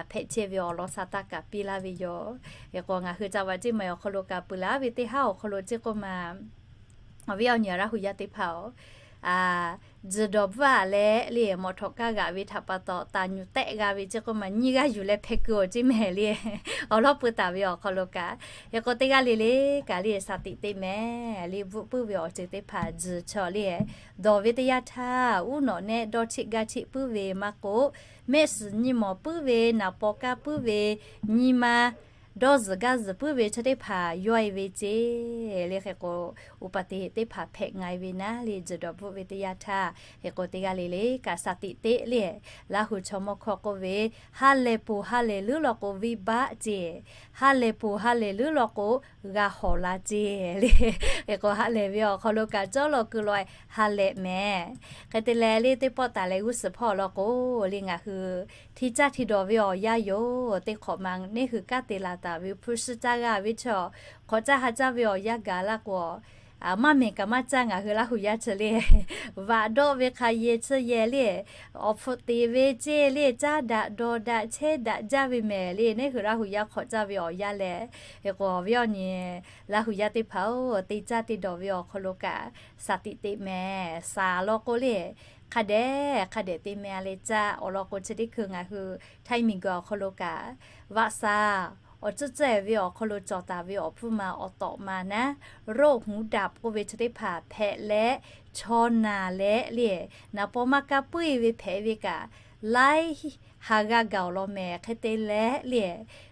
hpehꞈ chehˇ ve awˬ lawn sa taˇ kaꞈ piˇ laˇ ve yoˬ. Hk'e k'o ngaˬ hui ca vaꞈ Ceˇ maiˍ awˬ hk'aw lo kaꞈ peuˬ laˬ ve teˇ haˉ awˬ hk'aw lo ceˇ k'oˆ ma, awˬ viˉ awˬ nyi Laˇ huˍ yaˇ teˇ hpaˍ-oˬ, tzuhˬ dawˬ bvuhˆ-a leh le mawꞈ htawꞈ kaˇ g'aꞈ ve htaꞈ pa taw taˍ nyuꞈ tehˆ g'a ve ceˇ k'oˆ ma nyiˇ g'aˇ yuˬ leh hpeh keu-oˬ ceˇ mehˍ le. Awˬ lawˉ peu taˍ ve awˬ hk'aw lo kaꞈ, hk'e k'o teˇ g'aˇ le le kaꞈ le saˍ tiꞈ te mehˍ le bvuhˆ puiˉ ve awˬ ceuˬ teˇ hpaˍ tzuhˬ chaw le dawˬ ve teˇ yanˇ htaˇ uˉ nawꞈ nehˆ dawˇ cheˆ gaˇ cheˆ puiˉ ve maˇ k'o, mehˆ suhˍ nyi mawˬ puiˉ ve naˍ paw kaˇ puiˉ ve nyi ma dawˇ zuhˬ gaˇ zuhˬ puiˉ ve chi teˇ hpaˍ yawˇ-e ve ceˇ le. Hk'e k'o อุบัติเหตุ teˇ hpaˍ hpehꞈ nga-e ve naˉ le tzuhˬ dawˬ bvuhˆ ve teˇ yanˇ htaˇ, hk'e k'o teˇ g'aˇ le le kaꞈ saˍ tiꞈ teˆ le Laˇ huˍ chaw mawˇ hkawˇ k'oˆ ve, ha lehˬ poˬ ha lehˬ leuˉ law k'o วิบัติ ceˇ, ha lehˬ poˬ ha lehˬ leuˉ law k'o g'a hawˍ la ceˇ le. Hk'e k'o ha lehˬ ve awˬ hk'aw lo kaꞈ cawˇ law keu law ha lehˬ mehˍ. Hk'e te leh le teˇ pawˆ taˍ leh g'uˇ suhˍ hpawˇ law k'o le ngaˬ hui hti caˇ hti dawˬ ve awˬ yanˇ yoˬ. Teˇ hk'awꞈ ma neˇ hui kanˉ te laˬ taˍ ve hpu shi caˇ g'a ve chaw hk'awꞈ caˇ ha caˇ ve awˬ yanˇ gaˬ laˇ k'o, maˇ mehˬ kaꞈ maˇ caˇ ngaˬ hui Laˇ huˍ yaˇ chi le. Vaꞈ dawˆ ve hk'a yehˬ chi yehˬ le, awˬ hpfuhˆ teꞈ ve ceˇ le, caˇ daꞈ dawˬ daꞈ chehˇ daꞈ jaˇ ve mehˍ le, neˇ hui Laˇ huˍ yaˇ hk'awꞈ caˇ ve awˬ yanˇ lehˬ, hk'e k'o awˬ viˉ awˬ nyi Laˇ huˍ yaˇ teˇ hpaˍ-oˬ, te caˇ te dawˬ ve awˬ hk'aw lo kaꞈ shaˍ tiꞈ teꞈ mehˍ. Shaˍ lawn k'o le, hk'a dehꞈ hk'a dehꞈ te mehˍ le caˇ. Awˬ lawn k'o chi teˇ hkui ngaˬ hui htaiˇ miˬguiˬ awˬ hk'aw lo kaꞈ, vaꞈ shaˍ awˬ tcuhˉ tcuhˉ ve awˬ hk'aw lo cawˬ taˍ ve awˬ pfuhˇ ma awˬ tawꞈ ma naˉ, โรคหูดับ k'oˆ ve chi teˇ hpaˍ hpehꞈ leh, chaw naˬ leh le, naˍ paw maˇ kaˇ puiˉ ve hpehꞈ ve kaꞈ, laiˉ ha g'a gaˬ awˬ lawn mehˍ. Hk'e te leh le,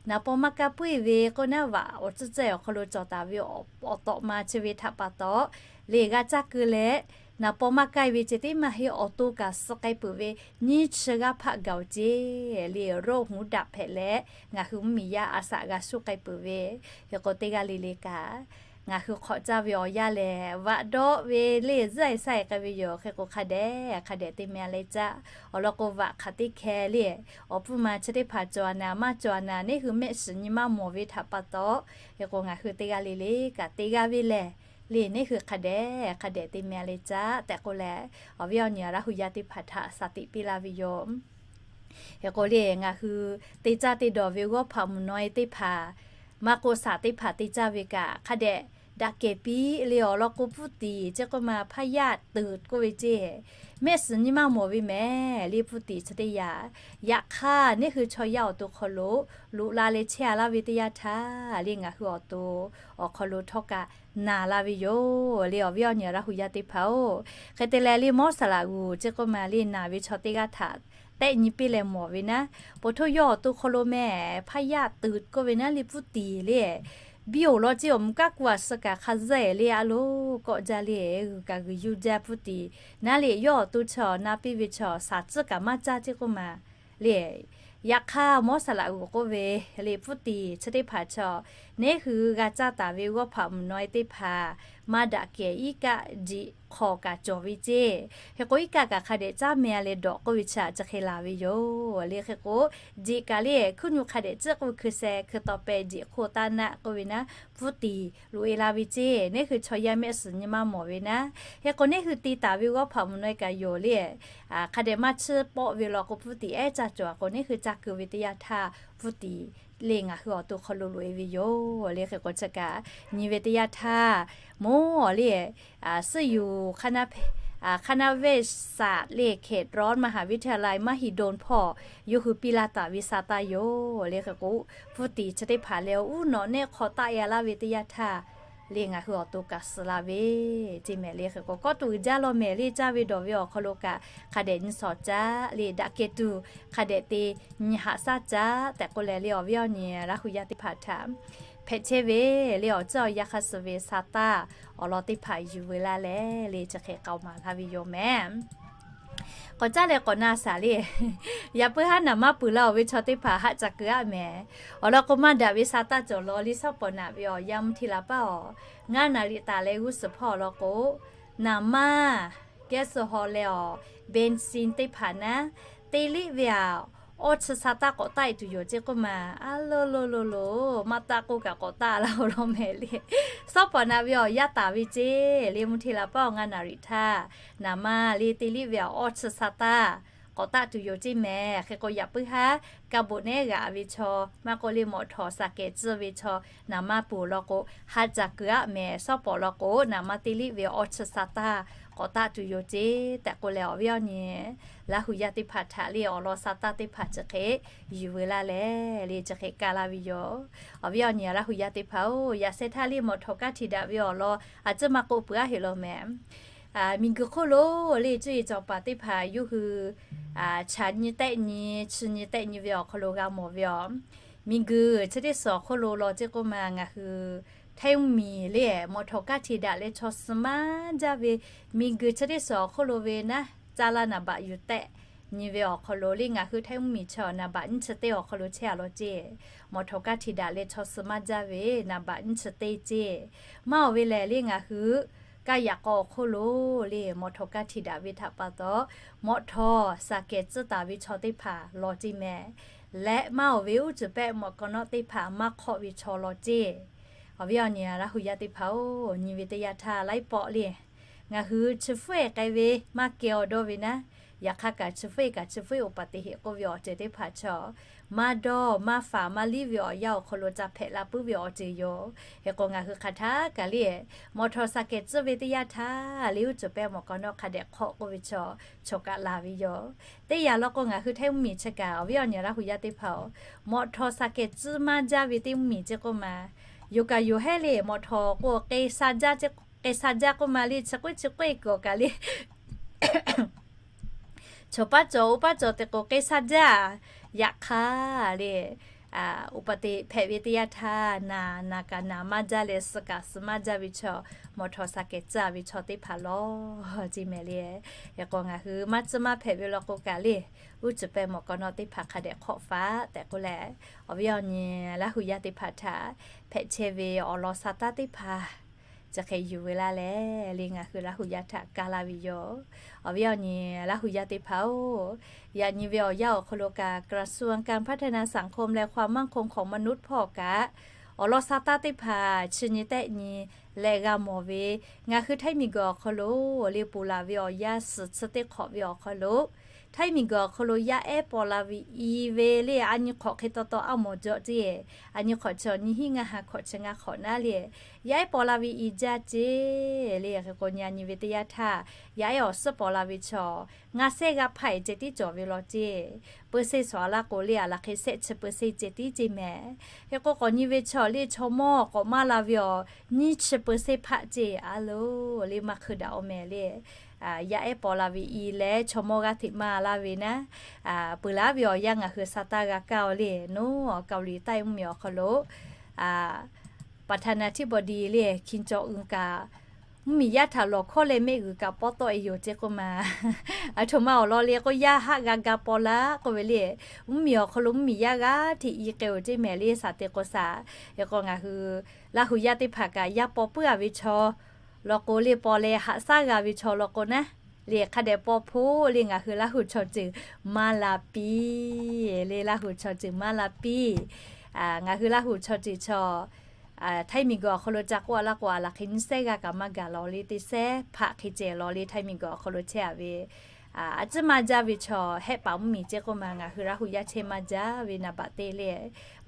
naˍ paw maˇ kaˇ puiˉ ve k'oˆ naˉ, vaꞈ awˬ tcuhˉ tcuhˉ awˬ hk'aw lo cawˬ taˍ ve awˬ tawꞈ ma chi ve htaꞈ pa taw, le g'a caˇ keu leh, naˍ paw maˇ kaˇ ve ceh tiˉ maˇ heˆ, awˬ to kaꞈ suh k'ai peuˬ ve, nyiˇ chi g'aˇ hpaˆ gaˬ-oˬ ceˇ. Le โรคหูดับ hpehꞈ leh ngaˬ hui mvuhˇmiˬ yaˇ a shaꞈ g'a shuˉ k'ai peuˬ ve, hk'e k'o teˇ g'aˇ le le kaꞈ, ngaˬ hui hk'awꞈ caˇ ve awˬ yanˇ lehˬ, vaꞈ dawˆ ve le zuhˆ-e shaˆ-e k'ai ve yoˬ. Hk'e k'o hk'a dehꞈ hk'a dehꞈ te mehˍ le caˇ. Awˬ lawn k'o vaꞈ hk'aˬ teˇ hkeh le, awˬ pfuhˇ ma chi teˇ hpaˍ cawˬ naˬ maˇ cawˬ naˬ, neˇ hui mehˆ shiˍ nyi maˇ mawˬ ve htaꞈ pa taw, hk'e k'o ngaˬ hui teˇ g'aˇ le le kaꞈ te g'a ve lehˬ, le neˇ hui hk'a dehꞈ hk'a dehꞈ te mehˍ le caˇ tehꞈ k'oˆ leh, awˬ viˉ awˬ nyi Laˇ huˍ yaˇ teˇ hpaˍ htaꞈ shaˍ tiꞈ piˇ laˇ ve yoˬ. Hk'e k'o le ngaˬ hui te caˇ te dawˬ ve g'awˇ hpaꞈ mvuhˬ naw e teˇ hpaˍ, maˇ k'oˆ shaˍ teˇ hpaˍ te caˇ ve kaꞈ hk'a dehꞈ daꞈ kehˬ piˇ le. Awˬ lawn k'o ผู้ติด ceˇ k'oˆ ma พยาธิติด k'oˆ ve ceˇ, mehˆ shiˍ nyi maˇ mawˬ ve mehˍ le ผู้ติด chi teˇ yanˇ. Yaꞈ hk'aˇ neˇ hui chaw yaˇ awˬ to hk'aw lo loꞈ la leh chehˇ-a laˇ ve teˇ yanˇ htaˇ le ngaˬ hui awˬ to awˬ hk'aw lo htawˇ kaꞈ naˬ la ve yoˬ le. Awˬ viˉ awˬ nyi Laˇ huˍ yaˇ teˇ hpaˍ-oˬ, hk'e te leh le mawˉ saˍ laꞈ g'uˬ ceˇ k'oˆ ma le naˬ ve chaw teˇ g'aˇ htaꞈ tehˆ nyi piˇ leh mawˬ ve naˉ, ปวดท้อง yawˇ awˬ to hk'aw lo mehˍ พยาธิติด k'oˆ ve naˉ le ผู้ติด le, biˇ-oˬ law ceˇ awˬ mvuh kanˉ ku a suh kaꞈ hk'a zuhˆ-e le a loˬ kawˆ jaˇ le, g'uiˬ kaꞈ g'uiˬ yuˇ jaˇ ผู้ติด naˉ le. Yawˇ awˬ to chaw na piˇ ve chaw shaˍ tcuhˉ kaꞈ maˇ caˇ ceˇ k'oˆ ma le. Yaꞈ hk'aˇ mawˉ saˍ laꞈ g'uˬ k'oˆ ve le ผู้ติด chi teˇ hpaˍ chaw, neˇ hui g'a caˇ taˍ ve g'awˇ hpaꞈ mvuhˬ naw e teˇ hpaˍ maˇ daꞈ kehˬ iˉ kaˆ jiꞈ hk'aw kaꞈ cawˬ ve ceˇ. Hk'e k'o iˉ kaˆ kaꞈ hk'a dehꞈ caˉ meh leh dawꞈ k'oˆ ve chi htaꞈ chi hk'e laˬ ve yoˬ le. Hk'e k'o jiꞈ kaꞈ le hkuiˉ nyu hk'a dehꞈ tcuhˉ k'oˆ ve hkui sheh hkui taw peh jiꞈ hk'oˆ taˇ naˆ k'oˆ ve naˉ ผู้ติด loꞈ-e la ve ceˇ. Neˇ hui chaw yaˇ mehˆ shiˍ nyi maˇ mawˬ ve naˉ, hk'e k'o neˇ hui te taˍ ve g'awˇ hpaꞈ mvuhˬ naw e kaꞈ yoˬ le, hk'a dehꞈ maˇ chiˇ pawˆ ve law k'o ผู้ติด ehˉ caˇ cawˬ k'o neˇ hui caˇ keu ve teˇ yanˇ htaˇ ผู้ติด le ngaˬ hui awˬ to hk'aw lo loꞈ-e ve yoˬ le. Hk'e k'o chi kaꞈ nyi ve teˇ yanˇ htaˇ, mawˉ le suhˉ yuˬ คณะแพทย์ศาสตร์ le เขตร้อนมหาวิทยาลัยมหิดล hpawˇ yawˇ hui piˇ laˇ taˍ ve sha taˇ yoˬ le. Hk'e k'o ผู้ติด chi teˇ hpaˍ leh uˉ nawꞈ nehˆ hk'aw taˆ-e-a laˇ ve teˇ yanˇ htaˇ le ngaˬ hui awˬ to kaꞈ suh la ve ceˇ mehˍ le. Hk'e k'o kawˆ tuˬ uiˍ jaˇ law mehˍ le caˇ ve dawˬ ve awˬ hk'aw lo kaꞈ hk'a dehꞈ nyi shawˍ caˉ le daꞈ kehˬ tuˬ hk'a dehꞈ te nyi haꞈ shaˉ caˉ tehꞈ k'oˆ leh le awˬ viˉ awˬ nyi Laˇ huˍ yaˇ teˇ hpaˍ htaꞈ hpehꞈ chehˇ ve le awˬ ceuˬ awˬ yanˇ hk'a suh ve sha taˇ awˬ lawn teˇ hpaˍ yuˬ veu laˇ leh le chi hk'e k'aoˍ maˍ laˇ ve yoˬ mehˍ. K'awꞈ caˉ leh k'awꞈ na shaˍ le. Yaꞈ puiˉ haˉ naˍ maˇ peuˬ laˇ-oˬ ve chaw teˇ hpaˍ haˆ ca keu-a mehˍ. Awˬ lawn k'o maˇ daꞈ ve sha taˇ cawˬ law le shawˉ pawˍ naꞈ ve awˬ yanˇ mvuhˇ hti la paˇ awˬ ngaˇ naˍ riꞈ taˍ leh g'uˇ suhˍ hpawˇ awˬ lawn k'o, naˍ maˇ geh suh haw leh awˬ เบนซิน teˇ hpaˍ naˉ, teˇ liˆ ve aꞈ awˇ chi sha taˇ k'awꞈ taˆ-e tuˬ yoˬ ceˇ k'oˆ ma. A lo lo lo lo, maˇ taˆ k'oˆ kaꞈ k'awꞈ taˆ laˇ-oˬ law mehˍ le. Shawˉ pawˍ naꞈ ve awˬ yaˇ taˍ ve ceˇ le mvuhˇ hti la paˇ awˬ ngaˇ naˍ riꞈ htaˇ, naˍ maˇ le teˇ liˆ ve aꞈ awˇ chi sha taˇ k'awꞈ taˆ tuˬ yoˬ ceˇ mehˍ. Hk'e k'o yaꞈ puiˉ haˉ กระบะ nehˉ g'aꞈ ve chaw, maˇ k'oˆ le mawꞈ htawˍ shaˍ kehˬ tcuhˇ ve chaw, naˍ maˇ peuˬ awˬ lawn k'o haˆ ca keu-a mehˍ. Shawˉ pawˍ lawn k'o naˍ maˇ teˇ liˆ ve awˇ chi sha taˇ k'awꞈ taˆ tuˬ yoˬ ceˇ tehꞈ k'oˆ leh awˬ viˉ awˬ nyi Laˇ huˍ yaˇ teˇ hpaˍ htaꞈ le awˬ lawn sha taˇ teˇ hpaˍ chi hk'e yuˬ veu laˇ leh le chi hk'e ka laˇ ve yoˬ. Awˬ viˉ awˬ nyi Laˇ huˍ yaˇ teˇ hpaˍ-oˬ, yaꞈ sheh htaˇ le mawꞈ htawˍ kaˇ htiꞈ daꞈ ve awˬ lawn a ciˉ maˇ k'oˆ peuˬ-a heˆ law mehˍ. Miˬguiˬ hk'oˆ lo le cuˇ yiˍ cawˬ paˍ teˇ hpaˍ yawˇ hui chaꞈ nyi tehˆ nyi, chi nyi tehˆ nyi ve awˬ hk'aw lo g'a mawˬ ve yoˬ. Miˬguiˬ chi teˇ suhˍ awˬ hk'oˆ lo law ceˇ k'oˆ ma ngaˬ hui Htaiˇ mvuhˇmiˬ le mawꞈ htawˍ kaˇ htiꞈ daꞈ leh chaw suh maˇ jaˇ ve miˬguiˬ chi teˇ suhˍ awˬ hk'oˆ lo ve naˉ, caˇ laˇ naˍ baꞈ yuˬ tehˆ nyi ve awˬ hk'aw lo le ngaˬ hui Htaiˇ mvuhˇmiˬ chaw naˍ baꞈ nyiˇ chi teˇ awˬ hk'aw lo chehˇ-a law ceˇ. Mawꞈ htawˍ kaˇ htiꞈ daꞈ leh chaw suh maˇ jaˇ ve naˍ baꞈ nyiˇ chi teˇ ceˇ. Maˇ oˬ ve lehˬ le ngaˬ hui kaˇ yaꞈ k'aw awˬ hk'oˆ lo le mawꞈ htawˍ kaˇ htiꞈ daꞈ ve htaꞈ pa taw, mawꞈ htawˍ shaˍ kehˬ tcuhˇ taˍ ve chaw teˇ hpaˍ law ceˇ mehˍ. Leh maˇ oˬ ve uˉ cuˬ pehˆ mawꞈ k'aw nawˉ teˇ hpaˍ maˇ hk'awˆ ve chaw law ceˇ. Awˬ viˉ awˬ nyi Laˇ hu yaˇ teˇ hpaˍ-oˬ, nyi ve teˇ yanˇ htaˇ laiˉ pawˆ le, ngaˬ hui chi hpfuhˆ-e k'ai ve maˇ keh awˬ dawˇ ve naˉ, yaꞈ hk'aˇ kaꞈ chi hpfuhˆ-e kaꞈ chi hpfuhˆ-e อุบัติเหตุ k'oˆ ve awˬ ceuˬ teˇ hpaˍ chaw maˇ dawˇ maˇ faˍ maˇ liˇ ve awˬ yanˇ awˬ hk'aw lo ca hpehꞈ la puiˉ ve awˬ ceuˬ yoˬ. Hk'e k'o ngaˬ hui hk'aˬ htaˇ kaꞈ le, มอเตอร์ไซค์ tcuhˇ ve teˇ yanˇ htaˇ le, uˉ cuˬ pehˇ mawˬ k'aw nawˉ hk'a dehꞈ hk'awˆ k'oˆ ve chaw, chaw kaꞈ la ve yoˬ. Teˇ yanˇ law k'o ngaˬ hui htaiˇ mvuhˇmiˬ chi kaꞈ awˬ viˉ awˬ nyi Laˇ hu yaˇ teˇ hpaˍ-oˬ, มอเตอร์ไซค์ tcuhˇ maˇ jaˇ ve teˇ mvuhˇmiˬ chi k'oˆ ma, yoˬ kaꞈ yoˬ hehˉ le, มอเตอร์ k'o k'e sha jaˇ k'oˆ ma le, chi k'oˆ chi k'oˆ-e kuiˬ awˬ kaꞈ le, chaw paˉ cawˬ oˇ paˉ cawˬ te k'o k'e sha jaˇ. Yaꞈ hk'aˇ le, อุบัติเหตุ hpehꞈ ve teˇ yanˇ htaˇ naˬ naˬ kaꞈ naˬ maˇ jaˇ leh suh kaꞈ suh maˇ jaˇ ve chaw, มอเตอร์ไซค์ tcuhˇ ve chaw teˇ hpaˍ lawˬ ceˇ mehˍ le. Hk'e k'o ngaˬ hui maˇ tcuhˇ maˇ hpehꞈ ve law k'o kaꞈ le, uˉ cuˬ pehˇ mawˬ k'aw nawˉ teˇ hpaˍ hk'a dehꞈ hk'awˆ faˍ tehꞈ k'oˆ leh, awˬ viˉ awˬ nyi Laˇ hu yaˇ teˇ hpaˍ htaꞈ hpehꞈ chehˇ ve awˬ lawn sa taˇ teˇ hpaˍ chi hk'e yuˬ ve laˇ leh le, ngaˬ hui Laˇ hu yaˇ htaꞈ kaˇ laˇ ve yoˬ. Awˬ viˉ awˬ nyi Laˇ hu yaˇ teˇ hpaˍ-oˬ, yaꞈ nyi ve awˬ yanˇ awˬ hk'aw lo kaꞈ กระทรวงการพัฒนาสังคมและความมั่นคงของมนุษย์ hpawˇ kaꞈ awˬ lawn sa taˇ teˇ hpaˍ chi nyi tehˆ nyi leh g'a mawˬ ve, ngaˬ hui htaiˇ miˬguiˬ awˬ hk'aw lo le ponˬ laˬ ve awˬ yanˇ suhˍ chi teˇ hk'awꞈ ve awˬ hk'aw lo, htaiˇ miˬguiˬ awˬ hk'aw lo yaˇ ehˉ paw la ve i ve le, a nyi hk'awꞈ hk'e taw taw a mawˬ jaw ceˇ. A nyi hk'awꞈ chi awˬ nyi hiˉ ngaˇ ha hk'awꞈ chi ngaˇ hk'awꞈ naˉ le, yaˇ ehˉ paw la ve i jaˇ ceˇ le. Hk'e k'o nyi a nyi ve teˇ yanˇ htaˇ, yaˇ ehˉ awˬ suhˉ paw la ve chaw ngaˇ sehˉ g'aˇ hpaˇ-e ceh tiˉ cawˬ ve law ceˇ. Peu seˇ sawˍ a laˇ k'o le, a laˬ hk'e sehˆ chi peu seˇ ceh tiˉ ceˇ mehˍ. Hk'e k'o k'awꞈ nyi ve chaw le chaw mawˇ k'awꞈ maˇ la ve awˬ nyiˇ chi peu seˇ hpaˆ ceˇ a loˬ le, maˇ hkui daꞈ-oˬ mehˍ le. Yaˇ ehˉ paw la ve i leh chaw mawˇ g'aˇ hteꞈ maˇ laˇ ve naˉ, peuˬ laˇ ve awˬ yanˇ ngaˬ hui sa taˇ g'a kaˇ-oˬ le, nawˬ เกาหลีใต้ mvuhˇmiˬ awˬ hk'aw lo ประธานาธิบดี le คิม จองอึน kaꞈ mvuhˇmiˬ yaˇ htaꞈ lawˬ hkawˇ leh mehˆ g'uiˬ kaꞈ pawˇ tawˆ-e yoˬ ceˇ k'oˆ ma. Aˬ htoꞈ ma awˬ lawn le k'o, yaˇ haˆ g'a ga paw laˇ k'oˆ ve le, mvuhˇmiˬ awˬ hk'aw lo mvuhˇmiˬ yaˇ g'aˇ hteꞈ i k'ai-oˬ ceˇ mehˍ le, shaˍ te k'o shaˍ. Hk'e k'o ngaˬ hui Laˇ hu yaˇ teˇ hpaˍ kaꞈ yaˇ paw puiˉ-a ve chaw law k'o le, paw leh haꞈ shaˉ g'a ve chaw law k'o naˉ, le hk'a dehꞈ paw hpoˆ le, ngaˬ hui Laˇ hu chaw ceuˬ maˇ la piˇ le, Laˇ hu chaw ceuˬ maˇ la piˇ. Ngaˬ hui Laˇ hu chaw ceuˬ chaw htaiˇ miˬguiˬ awˬ hk'aw lo ca k'oˆ a laˇ k'o, a laˬ hk'e nyiˇ sehˉ g'aˇ kaꞈ maˇ gaˬ law le, teˇ sehˉ hpaˆ hk'e ceh law le, htaiˇ miˬguiˬ awˬ hk'aw lo chehˇ-a ve a ciˉ maˇ jaˇ ve chaw hehˆ paˍ mvuhˇmiˬ ceˇ k'oˆ ma, ngaˬ hui Laˇ hu yaˇ chehˇ maˇ jaˇ ve naˍ baꞈ te le,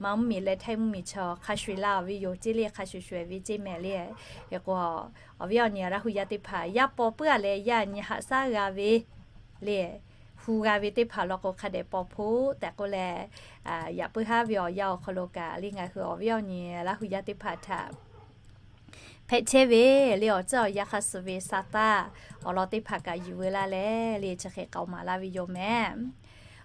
maˇ mvuhˇmiˬ leh htaiˇ mvuhˇmiˬ chaw hk'a shuˍ-eˬ la-a ve yoˬ ceˇ le, hk'a shuˍ shuˍ-eˬ ve ceˇ mehˍ le. Hk'e k'o, awˬ viˉ awˬ nyi Laˇ hu yaˇ teˇ hpaˍ yaˇ paw puiˉ-a leh yaˇ nyi haꞈ shaˉ g'a ve le, hu g'a ve teˇ hpaˍ law k'o hk'a dehꞈ paw hpoˆ tehꞈ k'oˆ leh, yaꞈ puiˉ haˉ ve awˬ yanˇ awˬ hk'aw lo kaꞈ le ngaˬ hui awˬ viˉ awˬ nyi Laˇ hu yaˇ teˇ hpaˍ htaꞈ hpehꞈ chehˇ ve le awˬ ceuˬ awˬ yanˇ hk'a suh ve sa taˇ awˬ lawn teˇ hpaˍ kaꞈ yuˬ ve laˇ leh le, chi hk'e k'aoˍ maˍ laˇ ve yoˬ mehˍ.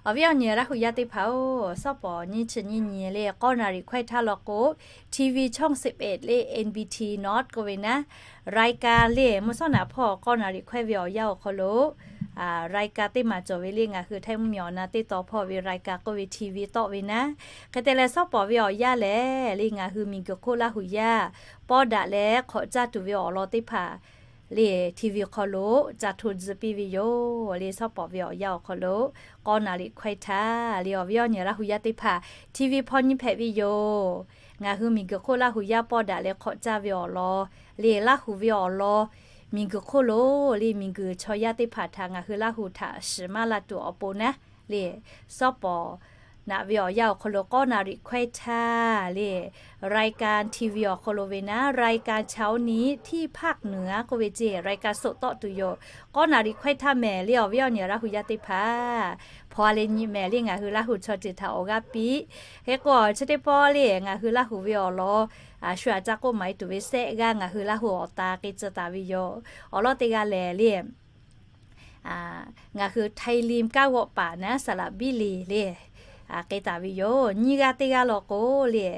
Awˬ viˉ awˬ nyi Laˇ hu yaˇ teˇ hpaˍ-oˬ, sawˉ pawˍ nyiˇ chi nyiˇ nyi le k'awˇ naˍ riˍ hkawehˇ htaˇ law k'o, TV ช่องสิบเอ็ด le, NBT North k'oˆ ve naˉ, รายการ le mvuhˇ shawˉ naꞈ hpawˇ k'awˇ naˍ riˍ hkawehˇ ve awˬ yanˇ awˬ hk'aw lo รายการ teˇ maˬ cawˬ ve le, ngaˬ hui htaiˇ mvuhˇmiˬ awˬ na teˇ taw hpawˇ ve รายการ k'oˆ ve TV tawˆ ve naˉ. Hk'e te leh sawˉ pawˍ ve awˬ yanˇ lehˬ le, ngaˬ hui miˬguiˬ hk'oˆ Laˇ hu yaˇ pawˇ daꞈ leh hk'awꞈ caˇ tuˬ ve awˬ lawn teˇ hpaˍ le, TV hk'aw lo ca hto tcuh piˇ ve yoˬ le. Sawˉ pawˍ ve awˬ yanˇ awˬ hk'aw lo k'awˇ naˍ riˍ hkawehˇ htaˇ le, awˬ viˉ awˬ nyi Laˇ hu yaˇ teˇ hpaˍ TV hpawˇ nyiˇ hpehꞈ ve yoˬ. Ngaˬ hui miˬguiˬ hk'oˆ Laˇ hu yaˇ pawˇ daꞈ leh hk'awꞈ caˇ ve awˬ lawn le, Laˇ hu ve awˬ lawn miˬguiˬ hk'oˆ lo le, miˬguiˬ chaw yaˇ teˇ hpaˍ htaꞈ ngaˬ hui Laˇ hu htaꞈ shiˍ maˇ la tuˬ awˬ pon naˉ le, sawˉ pawˍ naꞈ ve awˬ yanˇ awˬ hk'aw lo k'awˇ naˍ riˍ hkawehˇ htaˇ le, รายการ TV awˬ hk'aw lo ve naˉ, รายการเช้านี้ที่ภาคเหนือ k'oˆ ve ceˇ รายการสด tawˆ tuˬ yoˬ. K'awˇ naˍ riˍ hkawehˇ htaˇ mehˍ le, awˬ viˉ awˬ nyi Laˇ hu yaˇ teˇ hpaˍ hpaw a le nyi mehˍ le, ngaˬ hui Laˇ hu chaw ceuˬ htaꞈ awˬ g'aˇ piˇ. Hk'e k'o, chi teˇ pawˆ le ngaˬ hui Laˇ hu ve awˬ lawn shu aꞈ ca k'oˆ maˍ e tuˬ ve sehˆ g'aˇ ngaˬ hui Laˇ hu awˬ ta k'e tcuh taˍ ve yoˬ. Awˬ lawn teˇ g'aˇ lehˬ le, ngaˬ hui ไทยริม kaˉ g'awˆ paˍ naˉ สระบุรี le k'e taˍ ve yoˬ. Nyiˇ g'aˇ teˇ g'aˇ law k'o le,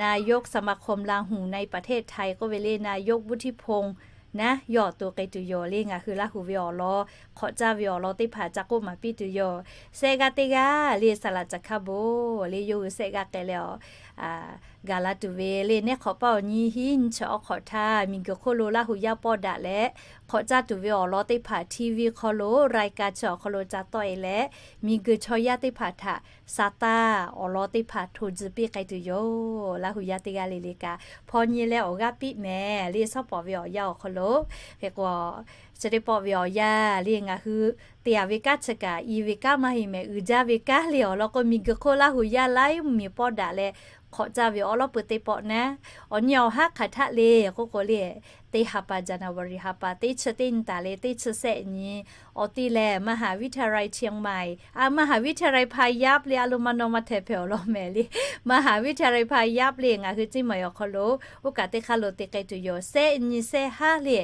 นายกสมาคม ลาหูในประเทศไทย k'oˆ ve le, นายก วุฒิพงษ์ naˉ yawˇ awˬ to k'e tuˬ yoˬ le. Ngaˬ hui Laˇ hu ve awˬ lawn hk'awꞈ caˇ ve awˬ lawn teˇ hpaˍ ca k'oˆ maˍ piˇ tuˬ yoˬ. Sehˆ g'aˇ teˇ g'aˇ le, สระจันทบุรี le, yawˇ hui sehˆ g'aˇ k'ai leh awˬ gaˬ la tuˬ ve le. Neˇ hk'awꞈ paˇ awˬ nyi hiˉ nyi chi awˬ hk'awꞈ htaˇ, miˬguiˬ hk'oˆ lo Laˇ huˍ yaˇ pawˆ daꞈ leh hk'awꞈ caˇ tuˬ ve awˬ lawn teˇ hpaˍ T V hk'aw lo, รายการ chi awˬ hk'aw lo ca tawˆ e leh, miˬguiˬ chaw yaˇ teˇ hpaˍ htaꞈ sa taˇ awˬ lawn teˇ hpaˍ hto tcuh piˇ k'ai tuˬ yoˬ. Laˇ huˍ yaˇ teˇ g'aˇ le le kaꞈ hpaw nyi leh awˬ g'aˇ piˇ mehˍ le. Shawˉ pawˍ ve awˬ yanˇ awˬ hk'aw lo hk'e k'o, chi teˇ pawˆ ve awˬ yanˇ le ngaˬ hui te yaꞈ ve kanˉ chi kaꞈ i ve kanˉ maˇ heˆ mehˍ. Uiˍ jaˇ ve kanˉ le awˬ lawn k'o, miˬguiˬ hk'oˆ Laˇ huˍ yaˇ laiˉ mvuhˇmiˬ pawˆ daꞈ leh hk'awꞈ caˇ ve awˉ lawˉ pui teˇ pawˆ naˉ, awˬ nyi awˬ haˉ hk'aˬ htaˆ le k'oˆ k'o le, teˇ ha pa January ha pa teˇ chi teˇ nyi taˍ le teˇ chi sehˆ nyi awˬ ti lehˬ มหาวิทยาลัยเชียงใหม่ อา มหาวิทยาลัยพายัพเลย a lo ma naw ma hteh hpehꞈ awˬ lawn mehˍ le. มหาวิทยาลัยพายัพเลย ngaˬ hui Ciˇ maˬ awˬ hk'aw lo oˇ kaꞈ teˇ hk'aˇ lo te k'ai tuˬ yoˬ. Sehˆ nyi sehˆ haˉ le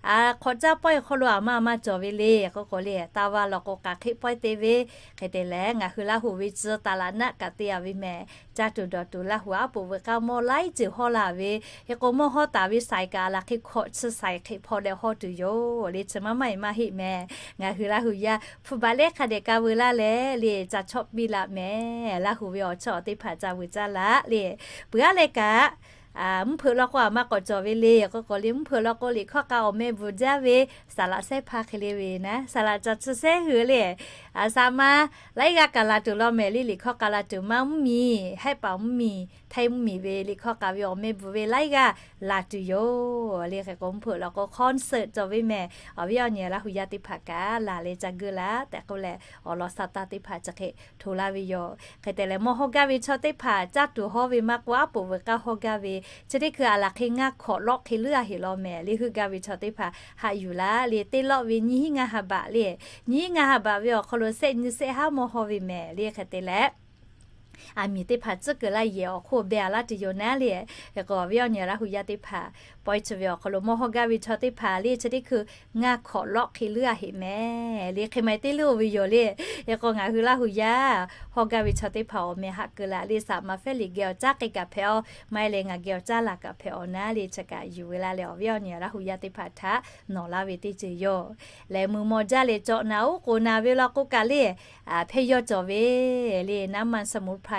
hk'awꞈ caˇ pawehˇ awˬ hk'aw lo aˬ ma aˬ ma cawˬ ve le k'oˆ k'o le, taˇ va law k'o k'aˬ hk'e pawehˇ te ve. Hk'e te leh ngaˬ hui Laˇ huˍ ve tcuh taˍ laꞈ naˆ kaꞈ te yaꞈ ve mehˍ. Caˇ tuˬ dawˬ tuˬ Laˇ huˍ aˉ poꞈ veuꞈ k'aˇ mawˇ laiˉ ceuˬ hawˇ la ve. Hk'e k'o mawˇ hawˇ taˍ ve saiˍ kaꞈ a laˬ hk'e hkawꞈ chi saiˍ hk'e hpawˇ leh hawˇ tuˬ yoˬ le. Chi maˇ maˇ heˆ maˇ heˆ mehˍ. Ngaˬ hui Laˇ huˍ yaˇ hpu baˬ lehˉ hk'a dehꞈ ka veu laˇ leh le ca chawˆ piˇ laꞈ mehˍ. Laˇ huˍ ve awˬ chawˇ awˬ teˇ hpaˍ ca vuiˬ caˇ laꞈ le. Peuˬ aˉ leh kaꞈ mvuhˇ hpeuꞈ law k'o aˬ ma k'awꞈ cawˬ ve le k'oˆ k'o le, mvuhˇ hpeuꞈ law k'o liꞈ hkawˇ k'a awˬ meh bvuhˬ jaˇ ve saˍ laꞈ sehˉ hpaˇ hk'e le ve naˉ, saˍ laꞈ ca chi sehˉ hui le. Aˬ saꞈ ma laiˉ g'aˇ kaꞈ la tuˬ law mehˍ le. Liꞈ hkawˇ k'a la tuˬ maˇ mvuhˇmiˬ, hehˆ paˍ mvuhˇmiˬ, htaiˇ mvuhˇmiˬ ve liꞈ hkawˇ k'a ve awˬ meh bvuhˬ ve laiˉ g'aˇ la tuˬ yoˬ le. Hk'e k'o mvuhˇ hpeuꞈ law k'o concert cawˬ ve mehˍ. Awˬ viˉ awˬ nyi Laˇ huˍ yaˇ teˇ hpaˍ kaꞈ laˬ leh ca geuˆ laꞈ tehꞈ k'oˆ leh, awˬ lawn sa taˇ teˇ hpaˍ chi hk'e hto laˇ ve yoˬ. Hk'e te leh mawˇ hawˇ gaˇ ve chaw teˇ hpaˍ caˇ tuˬ hawˇ ve maˇ k'o, aˉ poꞈ veuꞈ k'aˇ hawˇ gaˇ ve chi teˇ hkui a laˬ hk'e ngaˇ hk'awꞈ lawˆ hk'e leuˉ a heꞈ law mehˍ le. Heuˆ gaˇ ve chaw teˇ hpaˍ haꞈ yuˬ laꞈ le. Teˇ lawˆ ve nyiˇ hinˉ ngaˇ ha baꞈ le. Nyiˇ hinˉ ngaˇ ha baꞈ ve awˬ hk'aw lo sehˆ nyi sehˆ haˉ mawˇ hawˇ ve mehˍ le. Hk'e te leh aˬ miˍ teˇ hpaˍ tcuhˉ kuiˬ laˇ yehˬ awˬ hk'oˆ beh a laˇ tuˬ yoˬ naˉ le. Hk'e k'o awˬ viˉ awˬ nyi Laˇ huˍ yaˇ teˇ hpaˍ pawehˇ chi ve awˬ hk'aw lo mawˇ hawˇ gaˇ ve chaw teˇ hpaˍ le chi teˇ hkui ngaˇ hk'awꞈ lawˆ hk'e leuˉ a heꞈ mehˍ le. Hk'e ma e teˇ leuˉ oˇ ve yoˬ le. Hk'e k'o ngaˬ hui Laˇ huˍ yaˇ hawˇ gaˇ ve chaw teˇ hpaˍ awˬ meh haꞈ keu laꞈ le. Saꞈ ma fehˉ liꞈ geh awˬ caˉ k'ai kaꞈ hpehꞈ aw, maˇ heˆ leh ngaˬ geh awˬ caˉ laˬ kaꞈ hpehꞈ aw naˉ le. Chi kaꞈ yuˬ ve laˇ leh awˬ viˉ awˬ nyi Laˇ huˍ yaˇ teˇ hpaˍ htaꞈ nawˬ laˇ ve teˇ ceuˬ yoˬ. Lehˬ mui maw jaˇ leh cawꞈ naˍ oˉ k'oˍ naˍ ve law k'o kaꞈ le, hpehˇ yawˇ cawˬ ve le น้ำมันสมุนไพร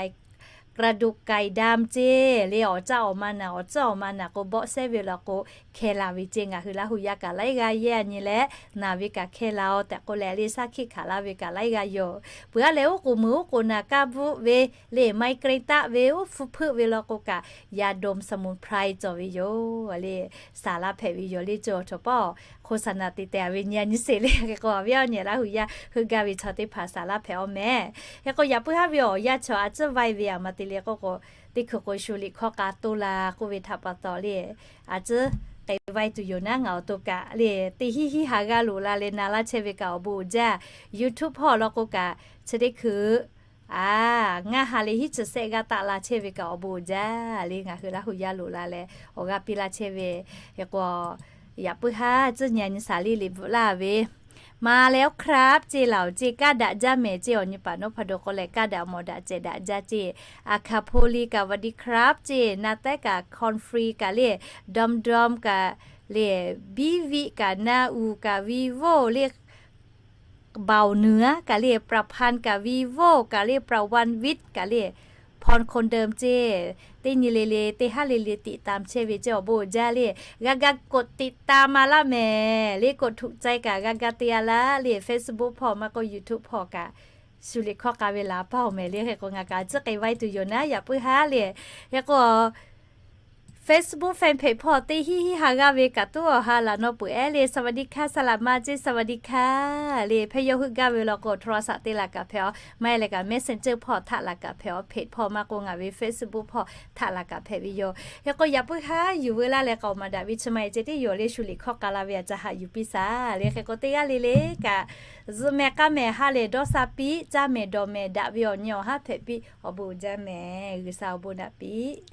กระดูกไก่ดำ ceˇ le. Awˬ caˇ awˬ ma naˍ, awˬ tcuhˇ awˬ ma naˍ k'o bawˆ sehˉ ve law k'o hkeh la ve ceˇ. Ngaˬ hui Laˇ huˍ yaˇ kaꞈ laiˉ g'aˇ yehˇ a nyi leh naˍ ve kaꞈ hkeh la aw tehꞈ k'oˆ leh le shaˉ hkiˆ hkanˍ laˇ ve kaꞈ laiˉ g'aˇ yoˬ. Peuˬ aˉ leh oˉ k'oˍ mui oˉ k'oˍ naˍ kaˇ bvuhˆ ve le ไมเกรน taˆ ve oˇ hpu hpeuˆ ve law k'o kaꞈ ยาดมสมุนไพร cawˬ ve yoˬ le. Saˍ laˇ hpehꞈ ve yoˬ le. Ceuˬ awˬ htawnˍ pawˆ โฆษณา te te a ve nyi a nyi sheˍ le. Hk'e k'o awˬ viˉ awˬ nyi Laˇ huˍ yaˇ heuˆ gaˇ ve chaw teˇ hpaˍ saˍ laˇ hpehꞈ aw mehˍ. Hk'e k'o yaꞈ puiˉ haˉ ve awˬ yanˇ chaw a tcuhˉ vaiˇ ve aˬ ma te le k'oˆ k'o, teˇ hkui k'o shu liꞈ hkawˇ k'a toˇ la k'oˆ ve htaꞈ pa taw le, a tcuhˉ k'ai vaiˇ tuˬ yoˬ naˉ. Ngaˬ awˬ to kaꞈ le teˇ hinˉ hinˉ ha g'aˇ loꞈ la leh na laˇ chehˇ ve kaꞈ awˬ bon uiˍ jaˇ. YouTube hpawˇ law k'o kaꞈ chi teˇ hkui a, ngaˇ ha leh hiˉ chi sehˆ g'aˇ taˆ la chehˇ ve kaꞈ awˬ bon uiˍ jaˇ le. Ngaˬ hui Laˇ huˍ yaˇ loꞈ la leh awˬ g'aˇ piˇ laˇ chehˇ ve. Hk'e k'o yaꞈ puiˉ haˉ tcuhˉ nyi a nyi shaˍ liˇ liꞈ bvuhꞈ laˇ ve, ma leh oˇ ครับ ceˇ laˬ oˬ ceˇ kaˇ daꞈ jaˇ mehˍ ceˇ. Awˬ nyi paˍ nawˉ hpa do k'o leh kaˇ daꞈ mawˬ daꞈ cehˬ daꞈ jaˇ ceˇ. A hkaˍ hpo liˇ kaꞈ สวัสดีครับ ceˇ. Na tehˉ kaꞈ คอนฟรี kaꞈ le, ดอมดอม kaꞈ le, บีวิ kaꞈ นาอู่ kaꞈ วีโว่ le, บ่าวเหนือ kaꞈ le, ประพันธ์ kaꞈ วีโว่ kaꞈ le, ประวันวิทย์ kaꞈ le, พรคนเดิม ceˇ. Teˇ nyi le le teˇ haˉ le le ติดตาม chehˇ ve ceˇ awˬ bon uiˍ jaˇ le. G'a ga กดติดตาม a laˇ mehˍ le. กดถูกใจ kaꞈ g'a ga te a laˇ le. Facebook hpawˇ maˇ k'oˆ YouTube hpawˇ kaꞈ shu liꞈ hkawˇ k'a ve laˬ paˇ awˬ mehˍ le. Hk'e k'o ngaˬ kaꞈ tcuhˉ k'ai vaiˇ tuˬ yoˬ naˉ yaꞈ puiˉ haˉ le. Hk'e k'o Facebook fan page hpawˇ teˇ hinˉ hinˉ ha g'aˇ ve kaꞈ tuˉ awˬ ha laꞈ naw peuˬ ehˉ le. สวัสดีค่ะ saˍ laꞈ ma ceˇ, สวัสดีค่ะ le. Hpehˇ yawˇ heuˆ gaˇ ve law k'o โทรศัพท์ te laˬ kaꞈ hpehꞈ aw, maˇ heˆ leh kaꞈ Messenger hpawˇ htaˆ laˬ kaꞈ hpehꞈ aw, page hpawˇ maˇ k'oˆ ngaˬ ve Facebook hpawˇ htaˆ laˬ kaꞈ hpehꞈ ve yoˬ. Hk'e k'o yaꞈ puiˉ haˉ yuˬ veu laˇ leh k'aoˍ maˍ daꞈ ve chi ma e ceˇ teˇ yoˬ le. Shu liꞈ hkawˇ k'a la ve a ca haꞈ yuˬ piˇ shaˍ le. Hk'e k'o teˇ g'aˇ le le kaꞈ zuhꞈ mehˍ k'aˇ mehˍ ha lehˬ dawˇ sha piˇ, caˇ mehˍ dawˬ mehˍ daꞈ ve awˬ nyi awˬ haˉ hpehꞈ piˇ awˬ bon uiˍ jaˇ mehˍ. G'uiˬsha awˬ bon daꞈ piˇ